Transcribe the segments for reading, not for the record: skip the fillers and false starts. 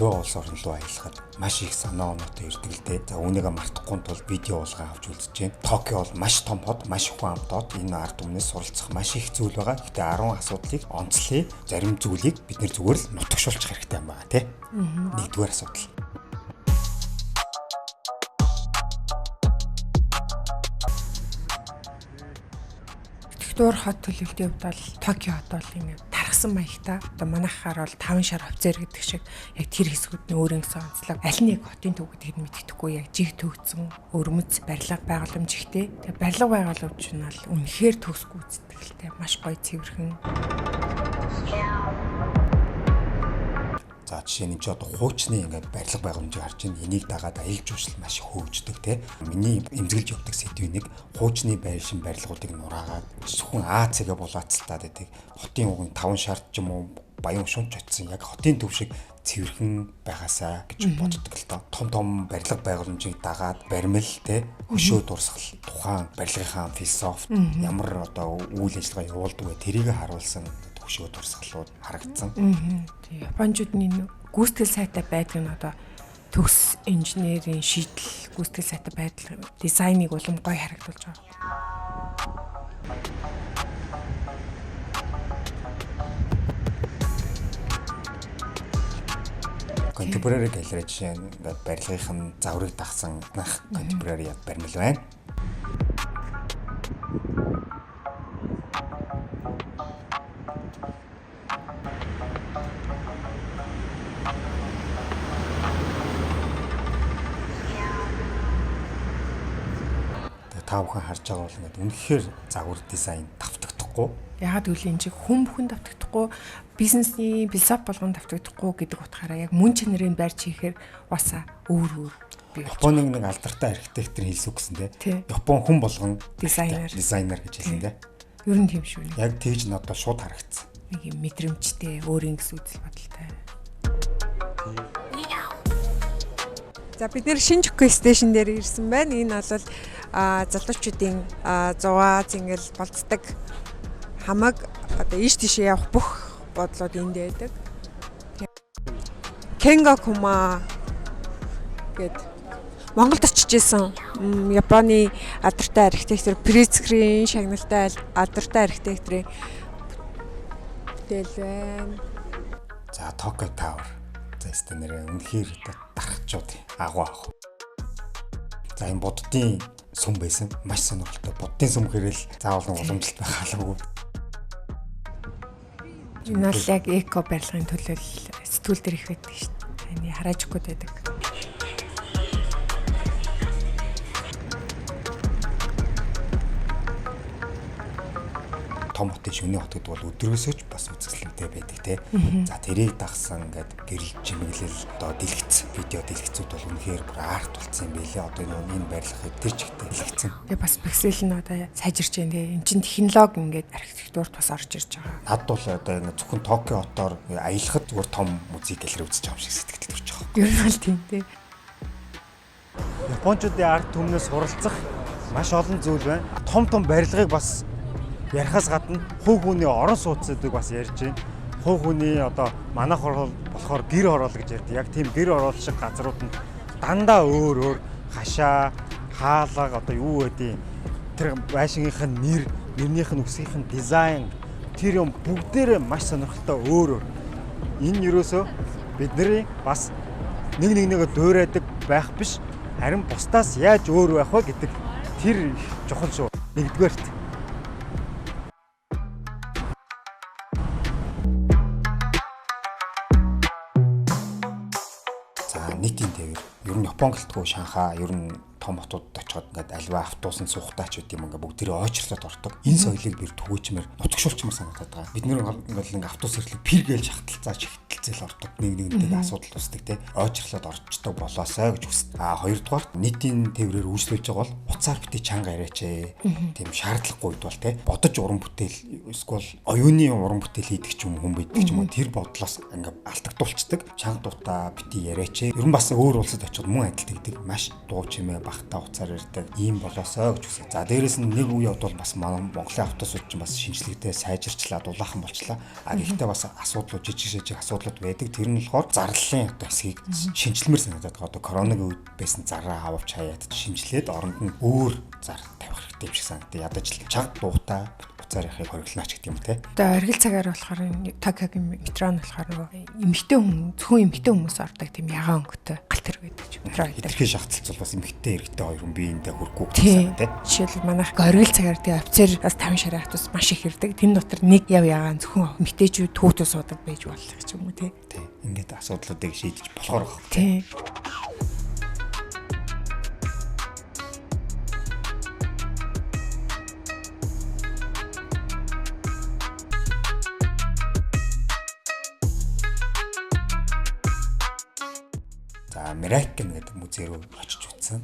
Аливаа улс орн руу аялахад маш их санаа оноотой ирдэг л дээ. За, үүнийг мартахгүй тул видео уулгаа авч үзэж байна. Токио бол маш том хот, маш их хүн амтод энэ ард түмнээс суралцах маш их зүйл байгаа. Гэхдээ 10 асуудлыг онцлъя. Зарим зүйлийг бид нэр зүгээр л нутагшуулчих хэрэгтэй юм байна, тий. Нэгдүгээр асуудал. Архитектур хот төлөвлөлийн хувьд бол Токио хот бол ингээд тархсан маягтай. Одоо манайхаар бол 5 шар офицер гэдэг шиг яг тэр хэсгүүд нь өөр ингэсэн онцлог. Аль нь яг хотын төв гэдгийг нь мэдэхгүй, яг жиг төгцсөн өвөрмөц барилга байгууламж ихтэй. Тэгээ барилга байгууламж нь бол үнэхээр төгс гүйцэтгэлтэй, маш гоё цэвэрхэн. За, жишээ нь чи одоо хуучны ингээд барилга байгууламжийг харж байна. Энийг дагаад аялал жуулчлал маш их хөгждөг, те. Миний эмзэглэж явдаг сэдвийн нэг хуучны байшин барилгуудыг нураагаад зөвхөн А цэгээ булаацалтаад байдаг. Хотын уг нь таван шарт ч юм уу баян шунч очсон яг хотын төв шиг цэвэрхэн байгаасаа гэж боддог л доо. Том том барилга байгууламжийг дагаад баримл, те, хөшөө дурсгал, тухайн барилгынхаа философи ямар одоо үйл ажиллагаа явуулдаг вэ, тэрийг харуулсан хөшөө дурсгалууд харагдсан. Тий, Япончууд энэ гүйцэтгэл сайтай байдаг нь одоо төгс инженерийн шийдэл, гүйцэтгэл сайтай байдал, дизайныг улам гоё харагдуулж байгаа. Contemporary галерей жишээ нь ингээд барилгын нь загварыг дагсан нах contemporary баримл байна. Та бүхэн харж байгаа бол ингээд үнэхээр загвар дизайн давтагдахгүй. Ягаад гэвэл энэ чиг хүн бүхэн давтагдахгүй, бизнесний философи болгон давтагдахгүй гэдэг утгаараа яг мөн чанарын барьж хийхээр уусаа өөр өөр бий болж Японы нэг алдартай архитектор хэлсэн үгсэн, те. Тий. Япон хүн болгон Дизайнер. Дизайнер гэж хэлсэн, те. Ер нь тийм шүү. Яг тэгж надад шууд харагдсан. Нэг юм мэдрэмжтэй, өөр ингэс үзэл бодолтой. За, бид нэр Шинжүкү station дээр ирсэн байна. Энэ бол залуучуудын зугаа зингэл болцдог хамаг одоо ийш тийшээ явах бүх бодлууд энд байдаг. Кенга Кума гээд Монголд очиж исэн Японы алдартай архитектор Прицкерийн шагналтай алдартай архитекторын бүтээл байна. За, Tokyo Tower. За, өстө нэрээ үнэхээр одоо дарахчууд агуу агуу. За, энэ буддын сүм байсан. Маш сонирхолтой. Буддын сүм хэрэл заавал нэг уламжлалт байх албагүй. Энэ бол яг эко барилгын төлөөлөл сэтгүүл дээр их байдаг шүү дээ. Таны Харажукуд байдаг. Том хотын шөнийн хот гэдэг бол өдрөөсөө ч бас үзэсгэлэнтэй байдаг, те. За, тэрийг дагсан ингээд гэрэл чимэглэл одоо дэлгэц, видео дэлгэцүүд бол үнэхээр бүр арт болсон юм билээ. Одоо энэ барилга тэр чигтээ дэлгэцэн. Тэгээ бас пиксел нь одоо сайжирч байна, те. Эн чинь технологи ингээд архитектурт бас орж ирж байгаа. Над бол одоо ингэ зөвхөн Токио хотоор аялахад зүгээр том музей галерей үзэж байгаа юм шиг сэтгэл төрж байгаа. Ер нь бол тийм, те. Япончуудын ард түмнээс суралцах маш олон зүйл байна. Том том барилгыг бас ярихаас гадна хувь хүний орон сууцыг бас ярьж байна. Хувь хүний одоо манайх орол болохоор гэр ороол гэж ярьдаг. Яг тийм гэр ороол шиг газрууд нь дандаа өөр өөр хашаа, хаалга, одоо юу гэдгийг, тэр байшингийнх нь нэр, нэрнийх нь үсгийнх нь дизайн, тэр юм бүгдээрээ маш сонирхолтой, өөр өөр. Энэ ерөөсөө бидний бас нэг нэг нэгэ дуурайдаг байх биш, харин бусдаас яаж өөр байх вэ гэдэг Тэр чухал шүү. Нэгдүгээрт. За, нийтийн тээвэр ер нь Япон гэлтгүй Шанхай, ер нь том хотуудад очиход ингээд альва автобусанд суухтаа ч гэдэм юм, ингээд бүгд тэр ойчрлоод ордог. Энэ соёлыг би түгээчмээр, нутагшуулчмаар санагдаад байгаа. Бид нэр ингээд автобус ирлээ пир гээл шахталцаа шигтэлцэл ордог. Нэг нэгнтэйгээ асуудал үүсдэг те. Ойчрлоод орчдог болоосой гэж хүсдэг. А хоёрдугаар, нийтийн тээврээр үйлчлүүлж байгаа бол уцаар битгий чанга яриач ээ. Тийм шаардлагагүй үед бол те. Бодож уран бүтээл эсвэл оюуны уран бүтээл хийдэг ч юм хүн байдаг ч юм уу, тэр бодлоос ингээд алдагдуулцдаг. Чанга дутаа битгий яриач ээ. Ер нь бас өөр улсад очиход мөн адил тэгдэг. Маш дуу чимээ багтаа уцаар ярьдаг ийм болоосой гэж хүсье. За, дээрэс нь нэг үе бодвол бас манай Монголын автобусууд ч бас шинжлэхдээ сайжирчлаа, дулаахан болчлаа. А гэхдээ бас асуудлууд, жижиг жижиг асуудлууд байдаг. Тэр нь болохоор зарлалын одоо хэсгийг шинжилмээр санагдаад байгаа. Одоо коронагийн үед байсан зараа авч хаяад шинжилээд оронд нь өөр зар тавих хэрэгтэй юм шиг санагдав. Ядаж л чанга дуутай уцаар явахыг хориглоно ч гэдэг юм те. Одоо оргил цагаар болохоор энэ Токиогийн метро нь болохоор нөгөө эмэгтэй хүн, зөвхөн эмэгтэй хүмүүс ордог тийм ягаан өнгөтэй галт тэрэг байдаг ч метро гэдэг. Хэтэрхий шахацлцвал бас эмэгтэй эрэгтэй хоёр хүн биеиндээ хүрхгүй Тийм. гэсэн те. Жишээлбэл манайх оргил цагаар тэгээ офицер бас 50 шарын автобус маш их ирдэг. Тэн дотор нэг яв ягаан зөвхөн эмэгтэйчүүд хүүхдүүд суудаг байж болох ч юм уу те. Тий. Ингээд асуудлуудыг шийдэж болохоор баг. Тийм. За, Miracle гэдэг музей рүү очиж үзсэн.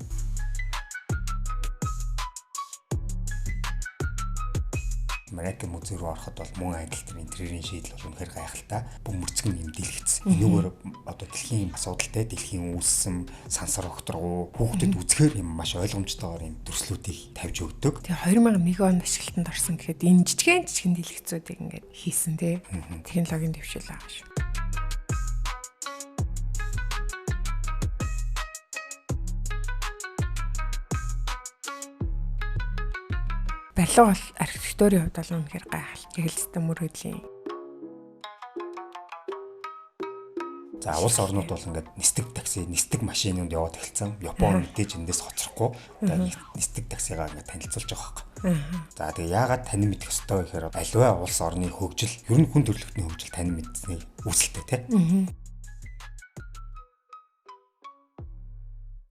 Miracle музей рүү ороход бол мөн адил тэр интерьерийн шийдэл бол үнэхээр гайхалтай. Бөмбөрцгөн юм дэлгэц. Энүүгээр одоо дэлхийн асуудалтай, дэлхийн үүссэн сансар огторгуу хүүхдэд үзэхээр юм маш ойлгомжтойгоор юм дүрслүүдийг тавьж өгдөг. Тэгээ 2001 онд ашиглалтанд орсон гэхэд энэ жижигэн жижигэн дэлгэцүүдийг ингээд хийсэн те. Технологийн дэвшил байгаа шүү. Барилга бол архитектурын хувьд бол үнэхээр гайхалтай. Яг л зүйн мөрөөдлийн. За, улс орнууд бол ингээд нисдэг такси, нисдэг машинууд яваад эхэлсэн. Япон мэдээж эндээс хоцрохгүй. Тэгээ нисдэг таксигаа ингээд танилцуулж байгаа байхгүй. За, тэгээ яагаад танин мэдэх ёстой вэ гэхээр аливаа улс орны хөгжил, ер нь хүн төрөлхтний хөгжил танин мэдсэний үүсэлтэй те.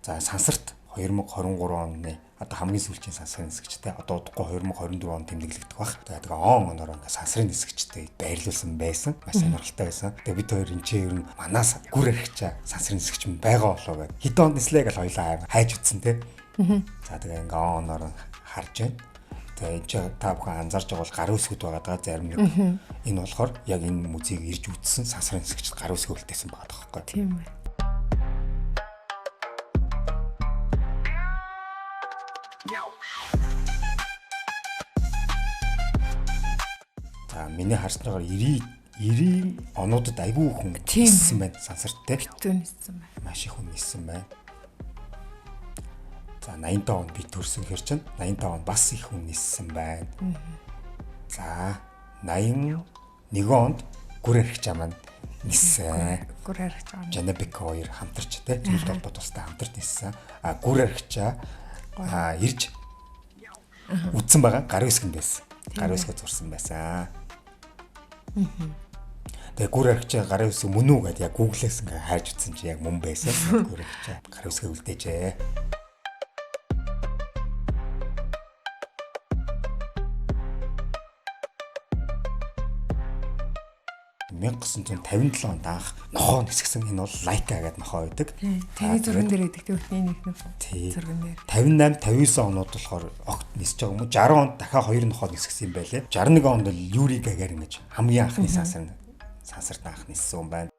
За, сансарт 2023 оны одоо хамгийн сүүлийн сансрын нисгчтэй, одоо удахгүй 2024 он тэмдэглэгдэх бах. За, тэгээ он оноор ингээ сансрын нисгчтэй байрлуулсан байсан. Маш сонирхолтой байсан. Тэгээ бид хоёр энэ ч ер нь манаас гүр архичаа сансрын нисгч юм байгаа болоо гэд. Хэдэн онд нислээ гэж хоёлаа хайж үтсэн те. За, тэгээ ингээ он оноор харж байна. Тэгээ энэ ч та бүхэн анзаарч байгаа бол гар үсгүүд байгаа даа зарим нэг. Энэ болохоор яг энэ музейг ирж үтсэн сансрын нисгчд гар үсэг үлдээсэн байгаа байхгүй. Тийм ээ. За, миний харснаар 90 онуудад айгүй хүн ниссэн байна сансарт те. Битүү ниссэн байна. Маш их хүн ниссэн байна. За, 85 онд би төрсөн хэр чинь 85 онд бас их хүн ниссэн байна. За, 81 онд гүр архичаа маань ниссэн. Гүр архичаа. Жанабик хоёр хамтарч те, зөвлөлт холбоот улстай хамтарч ниссэн. А гүр архичаа ирж үдсэн байгаа, гарын үсгэнд байсан. Гарын үсгээ зурсан байсан. Тэгээ гүр архичаа гарын үсэг мөн үү гэдээ яг Google-ээс ингээ хайж утсан чи яг мөн байсан. Гүр архичаа гарын үсгээ үлдээжээ. Нь 1957 онд анх нохоо нисгсэн. Энэ бол Лайка гэдэг нохоо байдаг. Таны зурган дээр байдаг тийм үхний нэг нөх. Зурган дээр. 58, 59 онууд болохоор огт нисэж байгаа юм уу? 60 онд дахиад хоёр нохоо нисгсэн юм байлээ. 61 онд бол Юри Гагарин гэж хамгийн анхны сансарт анх ниссэн юм байна.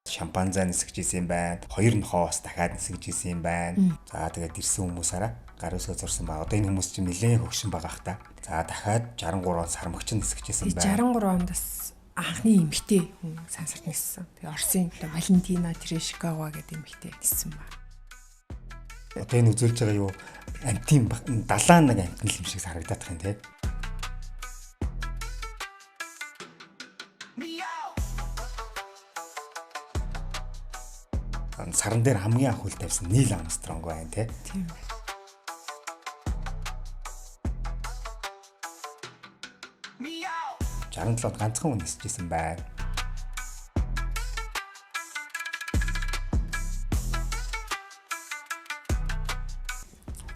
Шампанзаа нисгэж исэн юм байна. Хоёр нохоо бас дахиад нисгэж исэн юм байна. За, тэгээд ирсэн хүмүүс хараа гар үсгээ зурсан ба. Одоо энэ хүмүүс чинь нэлээд хөгшин байгаа х та. За, дахиад 63 он сармагч нисгэж исэн байна. 63 онд бас анхны эмэгтэй хүн сансарт ниссэн. Тэгээ Оросын одоо Валентина Терешкова гэдэг эмэгтэй ниссэн ба. Одоо энэ үзүүлж байгаа юу, амтын далайн нэг амтэн юм шиг харагдах юм те. Саран дээр хамгийн анх хөл тавьсан Нил Армстронг байна те. Тийм. 67-д ганцхан хүн нисэжсэн байна.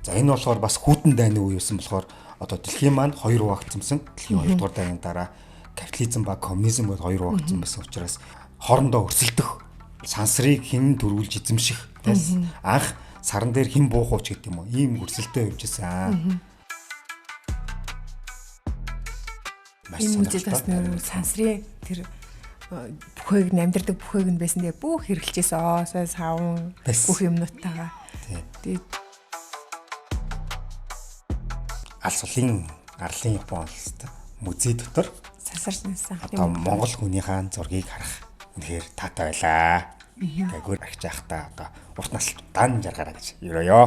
За энэ болохоор бас хүйтэн дайны үе байсан болохоор одоо дэлхийн маань хоёр хуваагдсансан. Дэлхийн хоёрдугаар дайны дараа капитализм ба коммунизм гэдээ хоёр хуваагдсан байсан учраас хоорондоо өрсөлдөх, сансрыг хэн төрүүлж эзэмших, анх саран дээр хэн буух уу ч гэдэг юм уу. Ийм өрсөлдөө явж исэн. Маш Энэ музейд бас сонирхолтой. нэр сансрын тэр бүхээг нь амьдардаг бүхээг нь байсан. Тэгээ бүх хэрэглэжсэн оосоо савн Байсан. бүх юмнуудтайгаа. Тийм. Тэгээ Алс сулын арлын Япон улсад музей дотор сансарч насан. одоо Монгол хүнийхээ зургийг харах үнэхээр таатай байлаа. Гайгүй архиж байхдаа одоо урт наслт дан жаргараа гэж өрөөё.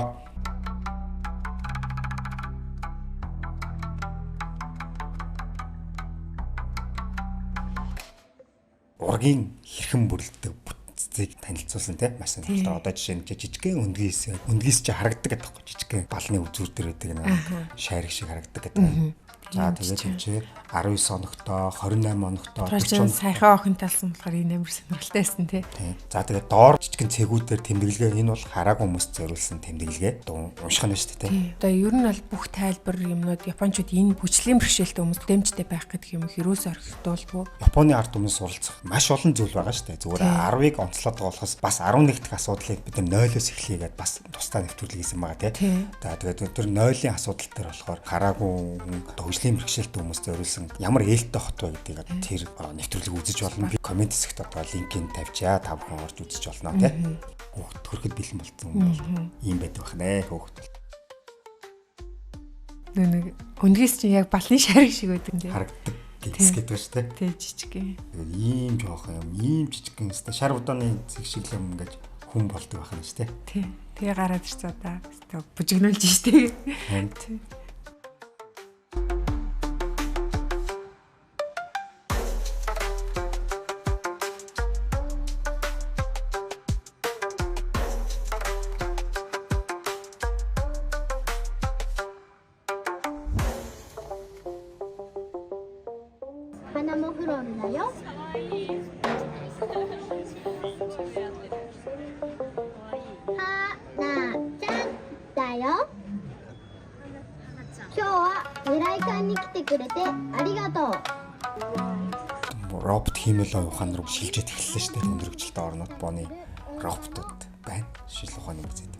Ургийн хэрхэн бүрлддэг бүтцийг танилцуулсан тийм маш сонирхолтой. Одоо жишээ нь жижигхэн өндгийс өндгийс чи харагддаг гэдэг байхгүй жижигхэн балны үзүүр дээр байдаг нэг шайраг шиг харагддаг гэдэг. За тэгээд энэ чи 19 оногтой, 28 оногтой, 40 саяхан охин талсан болохоор энэ амар сонирхолтой байсан тий. Тийм. За тэгээд доор жижигхэн цэгүүдээр тэмдэглэгээ энэ бол хараагүй хүмүүст зориулсан тэмдэглэгээ. Одоо унших нь шүү дээ тийм. Одоо ер нь бол бүх тайлбар юмнууд Япончууд энэ бүжлийн бэрхшээлтэй хүмүүс дэмжтэй байх гэдэг юм хэрөөс орхигдуулдгүй. Японы ард түмэн суралцах маш олон зүйл байгаа шүү дээ. Зүгээр 10-ыг онцлоод байгаа болохоос бас 11 дахь асуудлыг бид нар 0-оос эхлэе гэдээ бас тусдаа нэвтрүүлэг хийсэн байгаа тийм. За тэгээд тэр 0-ын асуудал дээр болохоор хараагүй хүн одоо хөгжлийн бэрхшээлтэй хүмүүст зориулсан ямар ээлтэй хот вэ гэдгийг тэр нэвтрүүлэг үзэж болно. Би коммент хэсэгт одоо линкийг тавьчаа. Та бүхэн орж үзэж болно тийм. Хүүхд төрөхөд бэлэн болсон хүн бол ийм байдаг байх нэ хүүхд бол. Нэг өндгийс чинь яг балны шариг шиг байдаг тий. Харагддаг гэс гэдэг ба шүү дээ. Тий жижиг. Тэгээд ийм жоохон юм, ийм жижигхэн өстой шар удааны зэг шиг л юм ингэж хүн болдог байх нь шүү дээ. Тий. Тэгээ гараад ирсэн одоо өстой бүжигнүүлж штэ. Тийм. 花もフロンだよ。はなちゃんだよ。今日は未来館に来てくれてありがとう。 Робот хиймэл оюун ухаан руу шилжээд эхэллээ шүү дээ. Өндөр хөгжилтэй орнууд бооны роботууд байна. Шил ухааны музейд.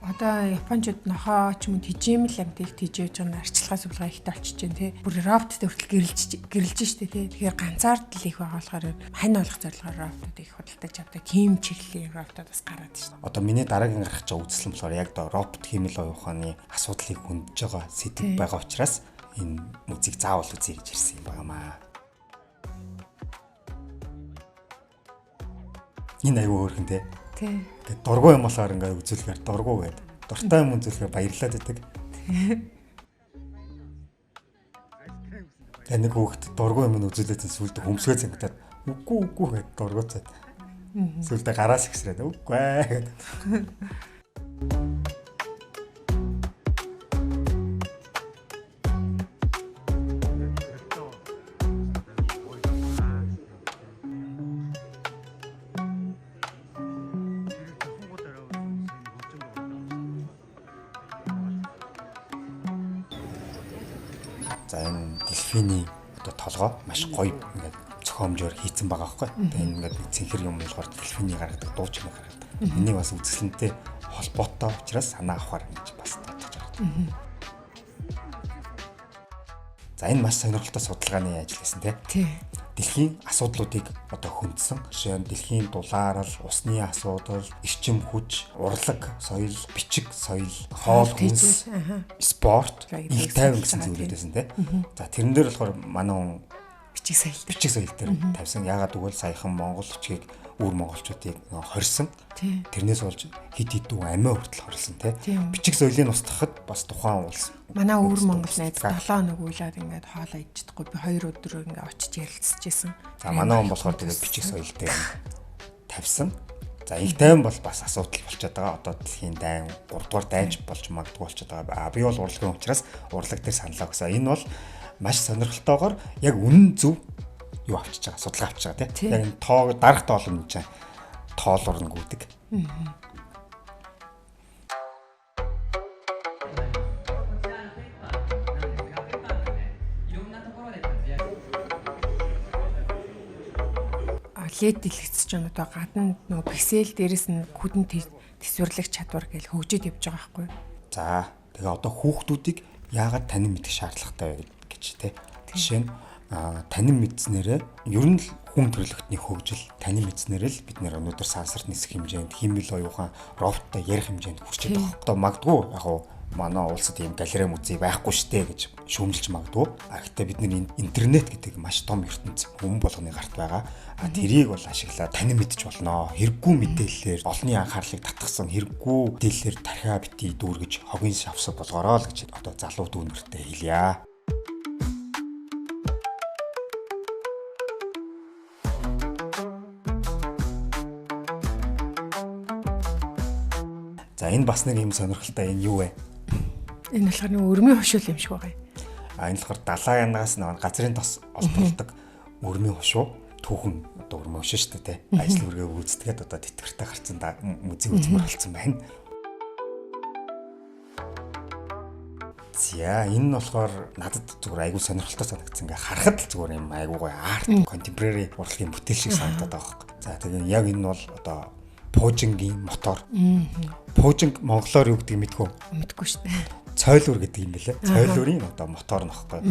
Одоо Япончууд нохоо ч юм уу тижээмэл амьтыг тижээж байгаа арчилгаа сувилгаа ихтэй болчихж байна тий. Бүр роботтой хүртэл гэрэлж гэрэлж штэ тий. Тэгэхээр ганцаардл их байгаа болохоор хань олох зорилгоор роботууд их худалдаж авдаг. Тийм чиглэлийн роботууд бас гараад штэ. Одоо миний дараагийн гарах чаа үзэсгэлэн болохоор яг доо робот хиймэл оюун ухааны асуудлыг хөндөж байгаа сэдв байгаа учраас энэ музейг заавал үзье гэж ирсэн юм байнамаа. Энэ аюу хөөрхөн те. Тий. Тэгээд дургу юм болохоор ингээ үзүүлэхээр дургу гээд дуртай юм үзүүлэхээр баярлаад байдаг. Тэгээд нэг хүүхэд дургу юм үзүүлээдсэн сүлд хөмсгөө зангатаад үгүй үгүй гээд дургуцаад. Сүлдээ гараас ихсрээд үгүй ээ гээд. За энэ дельфиний одоо толгой маш гоё ингээд зохиомжоор хийцэн байгаа байхгүй. Тэгээ энэ ингээд цэнхэр юм болохоор дельфиний гаргадаг дуу чимээ гаргадаг. Энийг бас үзэсгэлэнтэй холбоотой учраас санаа авахар ингэж бас тодтож байгаа. За энэ маш сонирхолтой судалгааны ажил байсан тий. Тий. Дэлхийн асуудлуудыг одоо хөндсөн. Жишээ нь дэлхийн дулаарал, усны асуудал, эрчим хүч, урлаг, соёл, бичиг, соёл, хоол хүнс, спорт, За, ил тайван гэсэн гэдэг зүйлүүд байсан тий. За тэрэн дээр болохоор манай хүн Бичиг соёл дээр. бичиг соёл дээр тавьсан. Яагаад гэвэл саяхан монгол бичгийг үүр монголчуудыг хорьсон. Тий. Тэрнээс болж хэд хэдэн амиа хүртэл хорсон тий. Тийм. Бичиг соёлыг устгахад бас тухайн улс Манай өвөр улс Монгол найз тусдаг. 7 хоног уйлаад ингээд хоолоо идэж чадахгүй би 2 өдөр ингээд очиж ярилцчихсэн. За манай хүн болохоор тэгээд бичиг соёл дээр тавьсан. За, их дайн бол бас асуудал болчиход байгаа. Одоо дэлхийн дайн 3 дугаар дайнч болж магадгүй болчиход байгаа. А би бол урлагийн учраас урлаг дээр саналаа өгсөн. Энэ бол маш сонирхолтойгоор яг үнэн зөв юу авчиж байгаа, судалгаа авчиж байгаа тийм. Яг энэ тоо дарах тоолом чинь тоолуурна гүдэг. LED дэлгэц чинь одоо гадна нөгөө пиксел дээрэс нь хүдэн төсвөрлөх чадвар гэж хөгжиж явж байгаа байхгүй юу? За, тэгээ одоо хүүхдүүдийг яагаад танин мэдэх шаардлагатай вэ гэж те. Жишээ нь танин мэдснээрээ ер нь л хүн төрөлхтний хөгжил танин мэдснээр л бид нэр өнөөдөр сансарт нисэх хэмжээнд, хиймэл оюухан роботтой ярих хэмжээнд хүрчээд байгаа. Одоо магадгүй яг уу манай улсад ийм галерей музей байхгүй штэ гэж шүүмжилж магадгүй. А гэхдээ бид нар интернет гэдэг маш том ертөнц хүн болгоны гарт байгаа. А тэрийг бол ашиглаад танин мэдж болно. Хэрэггүй мэдээллээр олонний анхаарлыг татгсан хэрэггүй мэдээллээр тархиа бити дүүргэж хогийн шавсаг болгороо л гэж одоо залуу дүүнертэй хэлье. За, энэ бас нэг юм сонирхолтой, энэ юу вэ? Энэ болохоор нэг өрмийн хошуул юм шиг байгаа юм. А энэ болохоор далайнаас нэг газрын тос олдолдог өрмийн хошуу, түүхэн одоо өрмөн хөшөө шүү дээ. Ажил үргээ гүйцэтгээд одоо тэтгэвртэй гарцсан музей үзмэр болсон байна. За, энэ нь болохоор надад зүгээр айгүй сонирхолтой санагдсан. Ингээ харахад л зүгээр юм айгүй гоё арт contemporary урлагийн бүтээл шиг санагдаад байгаа байхгүй. За, тэгээ яг энэ нь бол одоо пуужингийн мотор. Пуужинг монголоор юу гэдгийг мэдгүй. Мэдгүй шүү дээ. Цойлуур гэдэг юм бэлээ. Цойлуурын одоо мотор нөхгүй.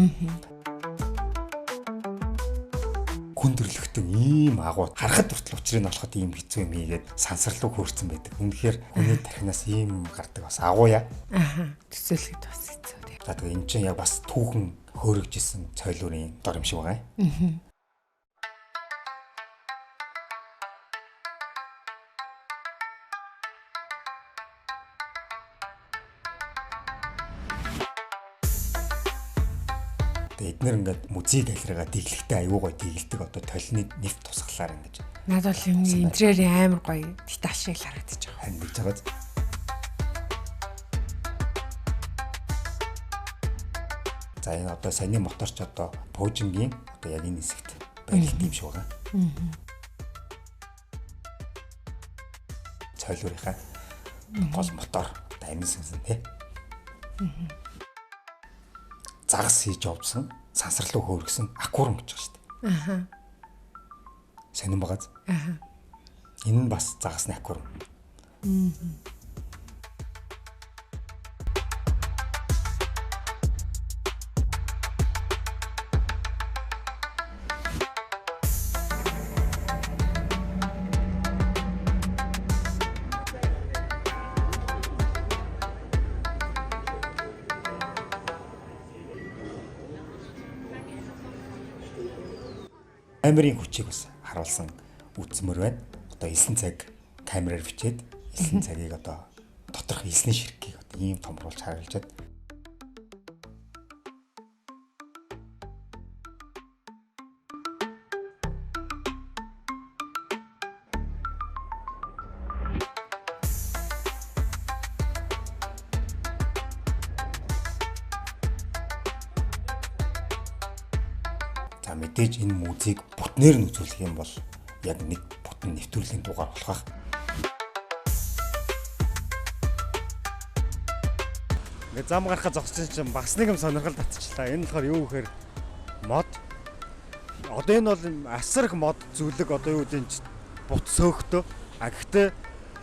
Хүн төрлөختөн ийм агуу харахад хүртэл учрыг нь олоход ийм хэцүү юм хийгээд сансарлуу хөөрцөн байдаг. Үнэхээр хүний тархинаас ийм гардаг бас агуу яа. Аха. Төсөөлөхөд бас хэцүү тийм. За, тэгээ эн чинь яг бас түүхэн хөөрөгжсэн цойлуурын дор юм шиг байгаа юм. Тэгээ эднэр ингээд музей галерейгаа диглэхтэй аюу гой дигэлдэг одоо толны нефт тусгалаар ингэж. Надад бол юм интерьерийн амар гоё деталь шиг л харагдаж байгаа. Харин гэж байгаа. За, энэ одоо саяны мотор ч одоо пуужингийн одоо яг энэ хэсэгт барилт юм шиг байгаа. Цойлуурынхаа гол мотор амин сүнсэн тий. Загас хийж явсан сансарлуу хөөргсөн аквариум гэж байгаа шүү дээ. Аха. Сонирн байгааз. Аха. Энэ нь бас загасны аквариум. Камерын хүчийг бас харуулсан үзмэр байна. Одоо 9 цаг камераар бичээд 9 цагийг одоо доторх элсний ширхгийг одоо ийм томруулж харуулж чад. За, мэдээж энэ музейг бүтнээр нь үзүүлэх юм бол яг нэг бүтэн нэвтрүүлгийн дугаар болох байх. Ингээ зам гарахаа зогссон чинь бас нэг юм сонирхол татчихлаа. Энэ болохоор юу гэхээр мод. Одоо энэ бол асар их мод зүлэг одоо юу гэдэг нь бут сөөхтөө. А гэхдээ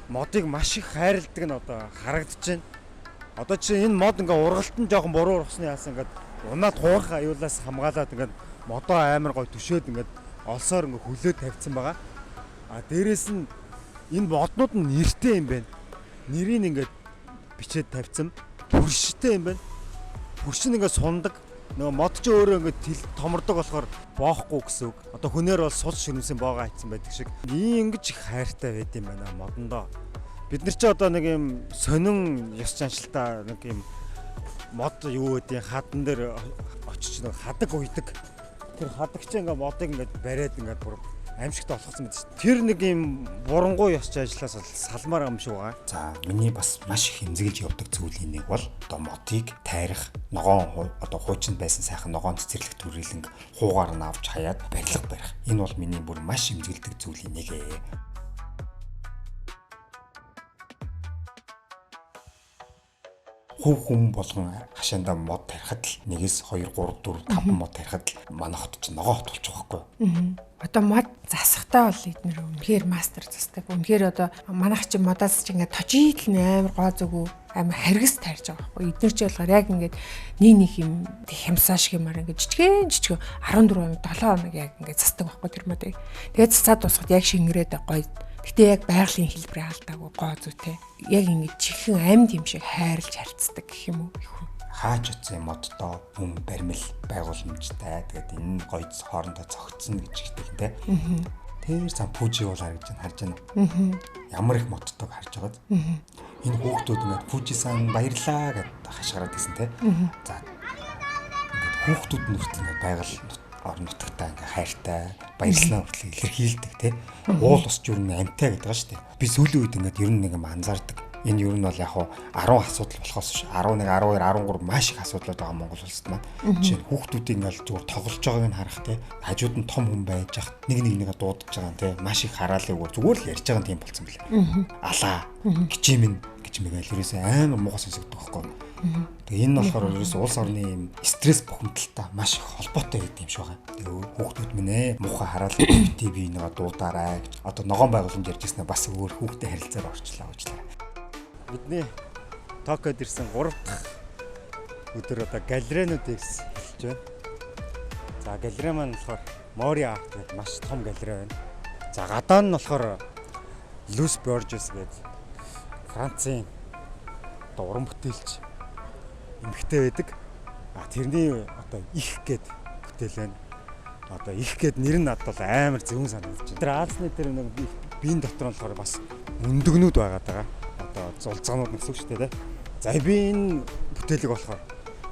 модыг маш их хайрладаг нь одоо харагдаж байна. Одоо чинь энэ мод ингээ ургалт нь жоохон буруу ургасны яасан ингээд унаад хуурах аюулаас хамгаалаад ингээд модоо амар гой төшөөд ингээд олсоор ингээ хөлөө тавьсан байгаа. А дээрэс нь энэ моднууд нь нэртэй юм байна. Нэрийг ингээд бичээд тавьсан. Пүрштэй юм байна. Пүрш нь ингээд сундаг. Нөгөө мод ч өөрөө ингээд тэл томордог болохоор боохгүй гэсэн үг. Одоо хүнээр бол суц ширмсэн боогоо хайцсан байдаг шиг. Ийм ингэж их хайртай байд юм байна модондоо. Бид нар чи одоо нэг юм сонин ёс заншилтаа нэг юм мод юу гэдэг хадан дээр очиж нэг хадаг уйдаг. Тэр хадаг чи ингээд модыг ингээд бариад ингээд бүр Аимшигтай болохсон мэт. Тэр нэг юм бурангуй ёсч ажиллаас бол салмаар юм шиг байгаа. За миний бас маш их эмзэглэж явдаг зүйлийн нэг бол одоо модыг тайрах, ногоон одоо хуучинд байсан сайхан ногоон цэцэрлэг төрөлнг хуугаар нь авч хаяад барилга барих. Энэ бол миний бүр маш эмзэглэдэг зүйлийн нэг ээ. Хөв хүн болгон хашаандаа мод тарихад л 1-ээс 2 3 4 5 мод тарихад л манай хот чинь ногоон хот болчих واخгүй. Одоо мод засахтаа бол эднэр үнэхээр мастер засдаг. Үнэхээр одоо манайх чи модоос чи ингээд тожийтл амар гоо зүгүү амар харгас тайрж байгаа байхгүй. Эднэр чи болохоор яг ингээд нэг нэг юм хямсаа шиг юмар ингээд жижигэн жижигэн 14 хоног 7 хоног яг ингээд засдаг байхгүй тэр модыг. Тэгээд засаад дуусахад яг шингэрээд гоё. Гэтэ яг байгалийн хэлбэрээ алдаагүй гоо зүйтэй. Яг ингээд чихэн амьд юм шиг хайрлж харьцдаг гэх юм уу их хүн. Хаач утсан моддоо бүм баримл байгууламжтай. Тэгээд энэ нь гоё хоорондоо зөгцсөн гэж хэлдэг те. Тэр зам Пужи бол харагдаж байна, харж байна. Ямар их модтойг харж байгааз. Энэ хүүхдүүд ингээд Пужисан баярлаа гэд хашгираад байсан те. За ингээд хүүхдүүд нь хүртэл ингээд байгаль орон нутагтаа ингээд хайртай баярлалаа хүртэл илэрхийлдэг те. Уул ус ч юу нэг амьтай гэдэг байгаа шүү дээ. Би сүүлийн үед ингээд ер нь нэг юм анзаардаг. Энэ ер нь бол яг хуу 10 асуудал болохоос биш 11, 12, 13 маш их асуудлууд байгаа Монгол улсад маань. Жишээ нь хүүхдүүдийг ингээл зүгээр тоглож байгааг нь харах те. Хажууд нь том хүн байж хат нэг нэг нэгэ дуудаж байгаа нь те. Маш их хараалыг зүгээр л ярьж байгаа юм тийм болсон бэлээ. Алаа гिचимэн гэж мэгэл ерөөсөө амар муухай сонсогддог байхгүй. Тэгээ энэ нь болохоор ерөөсөө улс орны юм стресс бухимдалтай маш их холбоотой байдаг юм шиг байгаа. Тэгээ хүүхдүүд минь муухай хараал бити би нэгэ дуудаарай гэж. Одоо ногоон байгууламж ярьж ирснээр бас өөр хүүхдэд харилцаар орчлаа уучлаарай. Бидний Токиод ирсэн 3 дахь өдөр одоо галерейнуудыг эхэлж байна. За галерей маань болохоор Mori Art гэдэг маш том галерей байна. За гадаа нь болохоор Louis Borges гэдэг Францын одоо уран бүтээлч эмэгтэй байдаг. А тэрний одоо их гээд бүтээл байна. Одоо их гээд нэр нь надад бол амар зөвөн санагдаж байна. Тэр Аазны тэр нэг биеийн дотор нь болохоор бас өндөгнүүд байгаад байгаа. Одоо зулцгаанууд гэсэн үг шүү дээ. За би энэ бүтээлийг болохоор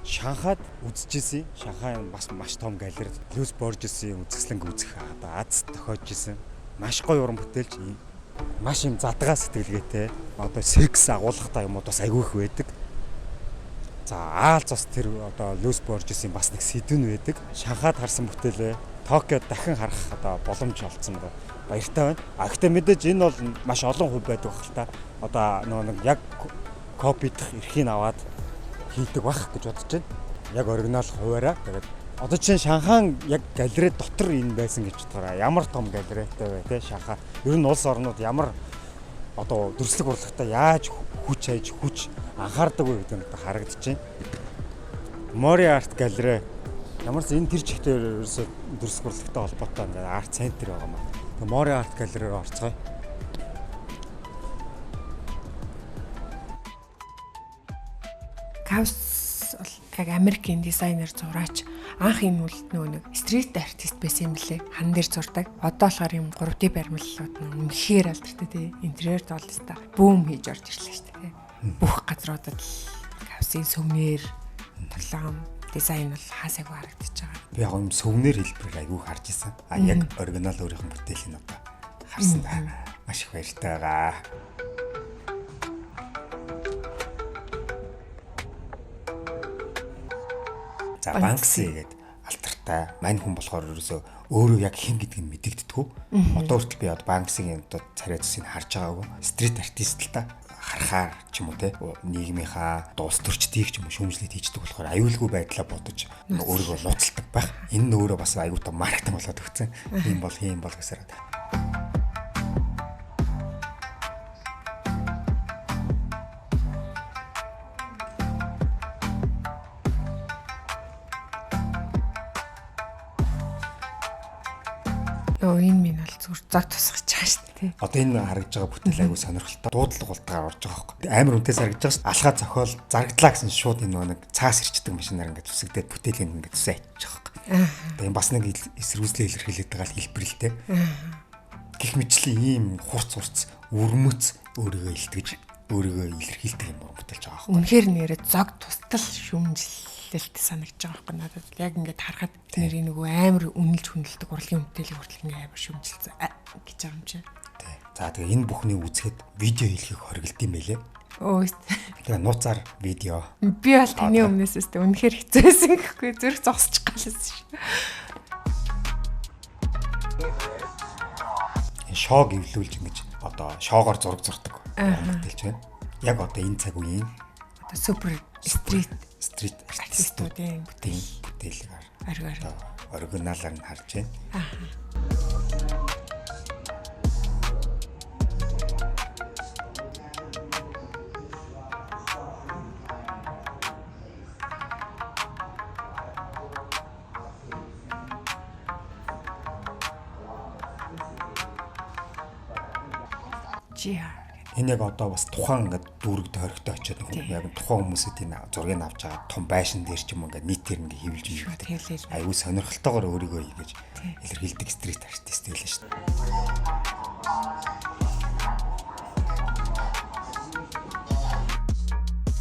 Шанхайд үзчихсэн. Шанхай бас маш том галерей. Louis Borges-ийн үзэсгэлэнг үзэх одоо аз тохиож исэн. Маш гоё уран бүтээлч. Маш юм задгаа сэтгэлгээтэй. Одоо секс агуулгатай юмуд бас айгүй их байдаг. За аалз бас тэр одоо Louis Borges-ийн бас нэг сэдв нь байдаг. Шанхайд харсан бүтээлээ Токиод дахин харах одоо боломж олцсон ба баяртай байна. А гэхдээ мэдээж энэ бол маш олон хувь байдаг байх л та. Одоо нөгөө нэг яг копидох эрхийг аваад хийдэг байх гэж бодож байна. Яг оригинал хуваараа. Тэгээд одоо чинь Шанхайн яг галерей дотор энэ байсан гэж бодохоор ямар том галерейтай вэ те Шанхай. Ер нь улс орнууд ямар одоо дүрслэг урлагтаа яаж хүч хайж хүч анхаардаг вэ гэдэг нь одоо харагдаж байна. Mori Art Gallery ямар ч энэ тэр чигтээ ерөөсөө дүрслэг урлагтай холбоотой ингээд арт центр байгаа маа. Тэгээ Mori Art Gallery руу орцгоё. Каус бол яг Америкийн дизайнер зураач анх энэ үл нөгөө нэг стрит артист байсан юм лээ. Хан дээр зурдаг. Одоо болохоор юм 3D баримлалууд нь үнэхээр алдартай тий. Интерьер бол өста бүүм хийж орж ирлээ шүү дээ. Бүх газруудад л Каусын сувенир, тоглоом, дизайн бол хаасаагүй харагдаж байгаа. Би яг юм сувенир хэлбэрээр айгүй харж исэн. А яг оригинал өөрийнх нь бүтээлийг одоо харсан да. Маш их баяртай байгаа. За Банкси гэдэг алдартай. Мань хүн болохоор ерөөсөө өөрөө яг хэн гэдгийг нь мэдэгддэггүй. Одоо хүртэл би одоо Банксигийн одоо царай зүсийг харж байгаагүй. Стрит артист л та харахаар ч юм уу те нийгмийнхаа одоо улс төрчдийг ч юм уу шүүмжлээд хийждэг болохоор аюулгүй байдлаа бодож өөрийгөө нууцладаг байх. Энэ нь өөрөө бас аюултай маркетинг болоод өгсөн. Ийм бол хийм бол гэсээр. Өө энэ минь бол зүгээр зог тусгаж байгаа шүү дээ. Одоо энэ харагдж байгаа бүтээл айгүй сонирхолтой. Дуудлага болтгаар орж байгаа байхгүй. Амар үнэтэй харагдж байгаа шүү. Алхаа зохиол зарагдлаа гэсэн шууд энэ нөгөө нэг цаас ирчдэг машинаар ингээд зүсэгдээд бүтээлийн ингээд зүсээ ачиж байгаа байхгүй. Одоо энэ бас нэг эсэргүүцлээ илэрхийлээд байгаа л хэлбэр л те. Гэх мэтлийн ийм хурц хурц өрмөц өөрийгөө илтгэж өөрийгөө илэрхийлдэг юм уран бүтээлч байгаа байхгүй. Үнэхээр нэрээ зог тустал шүмжил төлөөлөлт санагдаж байгаа байхгүй надад. Яг ингээд харахад тэдний нөгөө амар үнэлж хүндэлдэг урлагийн бүтээлийг хүртэл ингээд амар шүмжилсэн гэж байгаа юм чинь. Тий. За тэгээ энэ бүхнийг үзэхэд видео хийлгэх хоригдсон юм байлээ. Өө. Тэгээ нууцаар видео. Би бол таны өмнөөс өстө үнэхээр хэцүүсэн гэхгүй зүрх зогсчих галсан шүү. Энэ шоог эвлүүлж ингэж одоо шоогоор зураг зурдаг бүтээлч байна. Яг одоо энэ цаг үеийн одоо супер street street артистуудын бүтээлийг оргиор оригиналаар нь харж байна. Аа. Энэ яг одоо бас тухайн ингээд дүүрэг тойрогтой очиод яг тухайн хүмүүсүүдийн зургийг авч байгаа том байшин дээр ч юм ингээд нийтээр ингээд хэвлж хийдэг. Аюу сонирхолтойгоор өөрийгөө ингэж илэрхийлдэг street artist байлаа шүү дээ.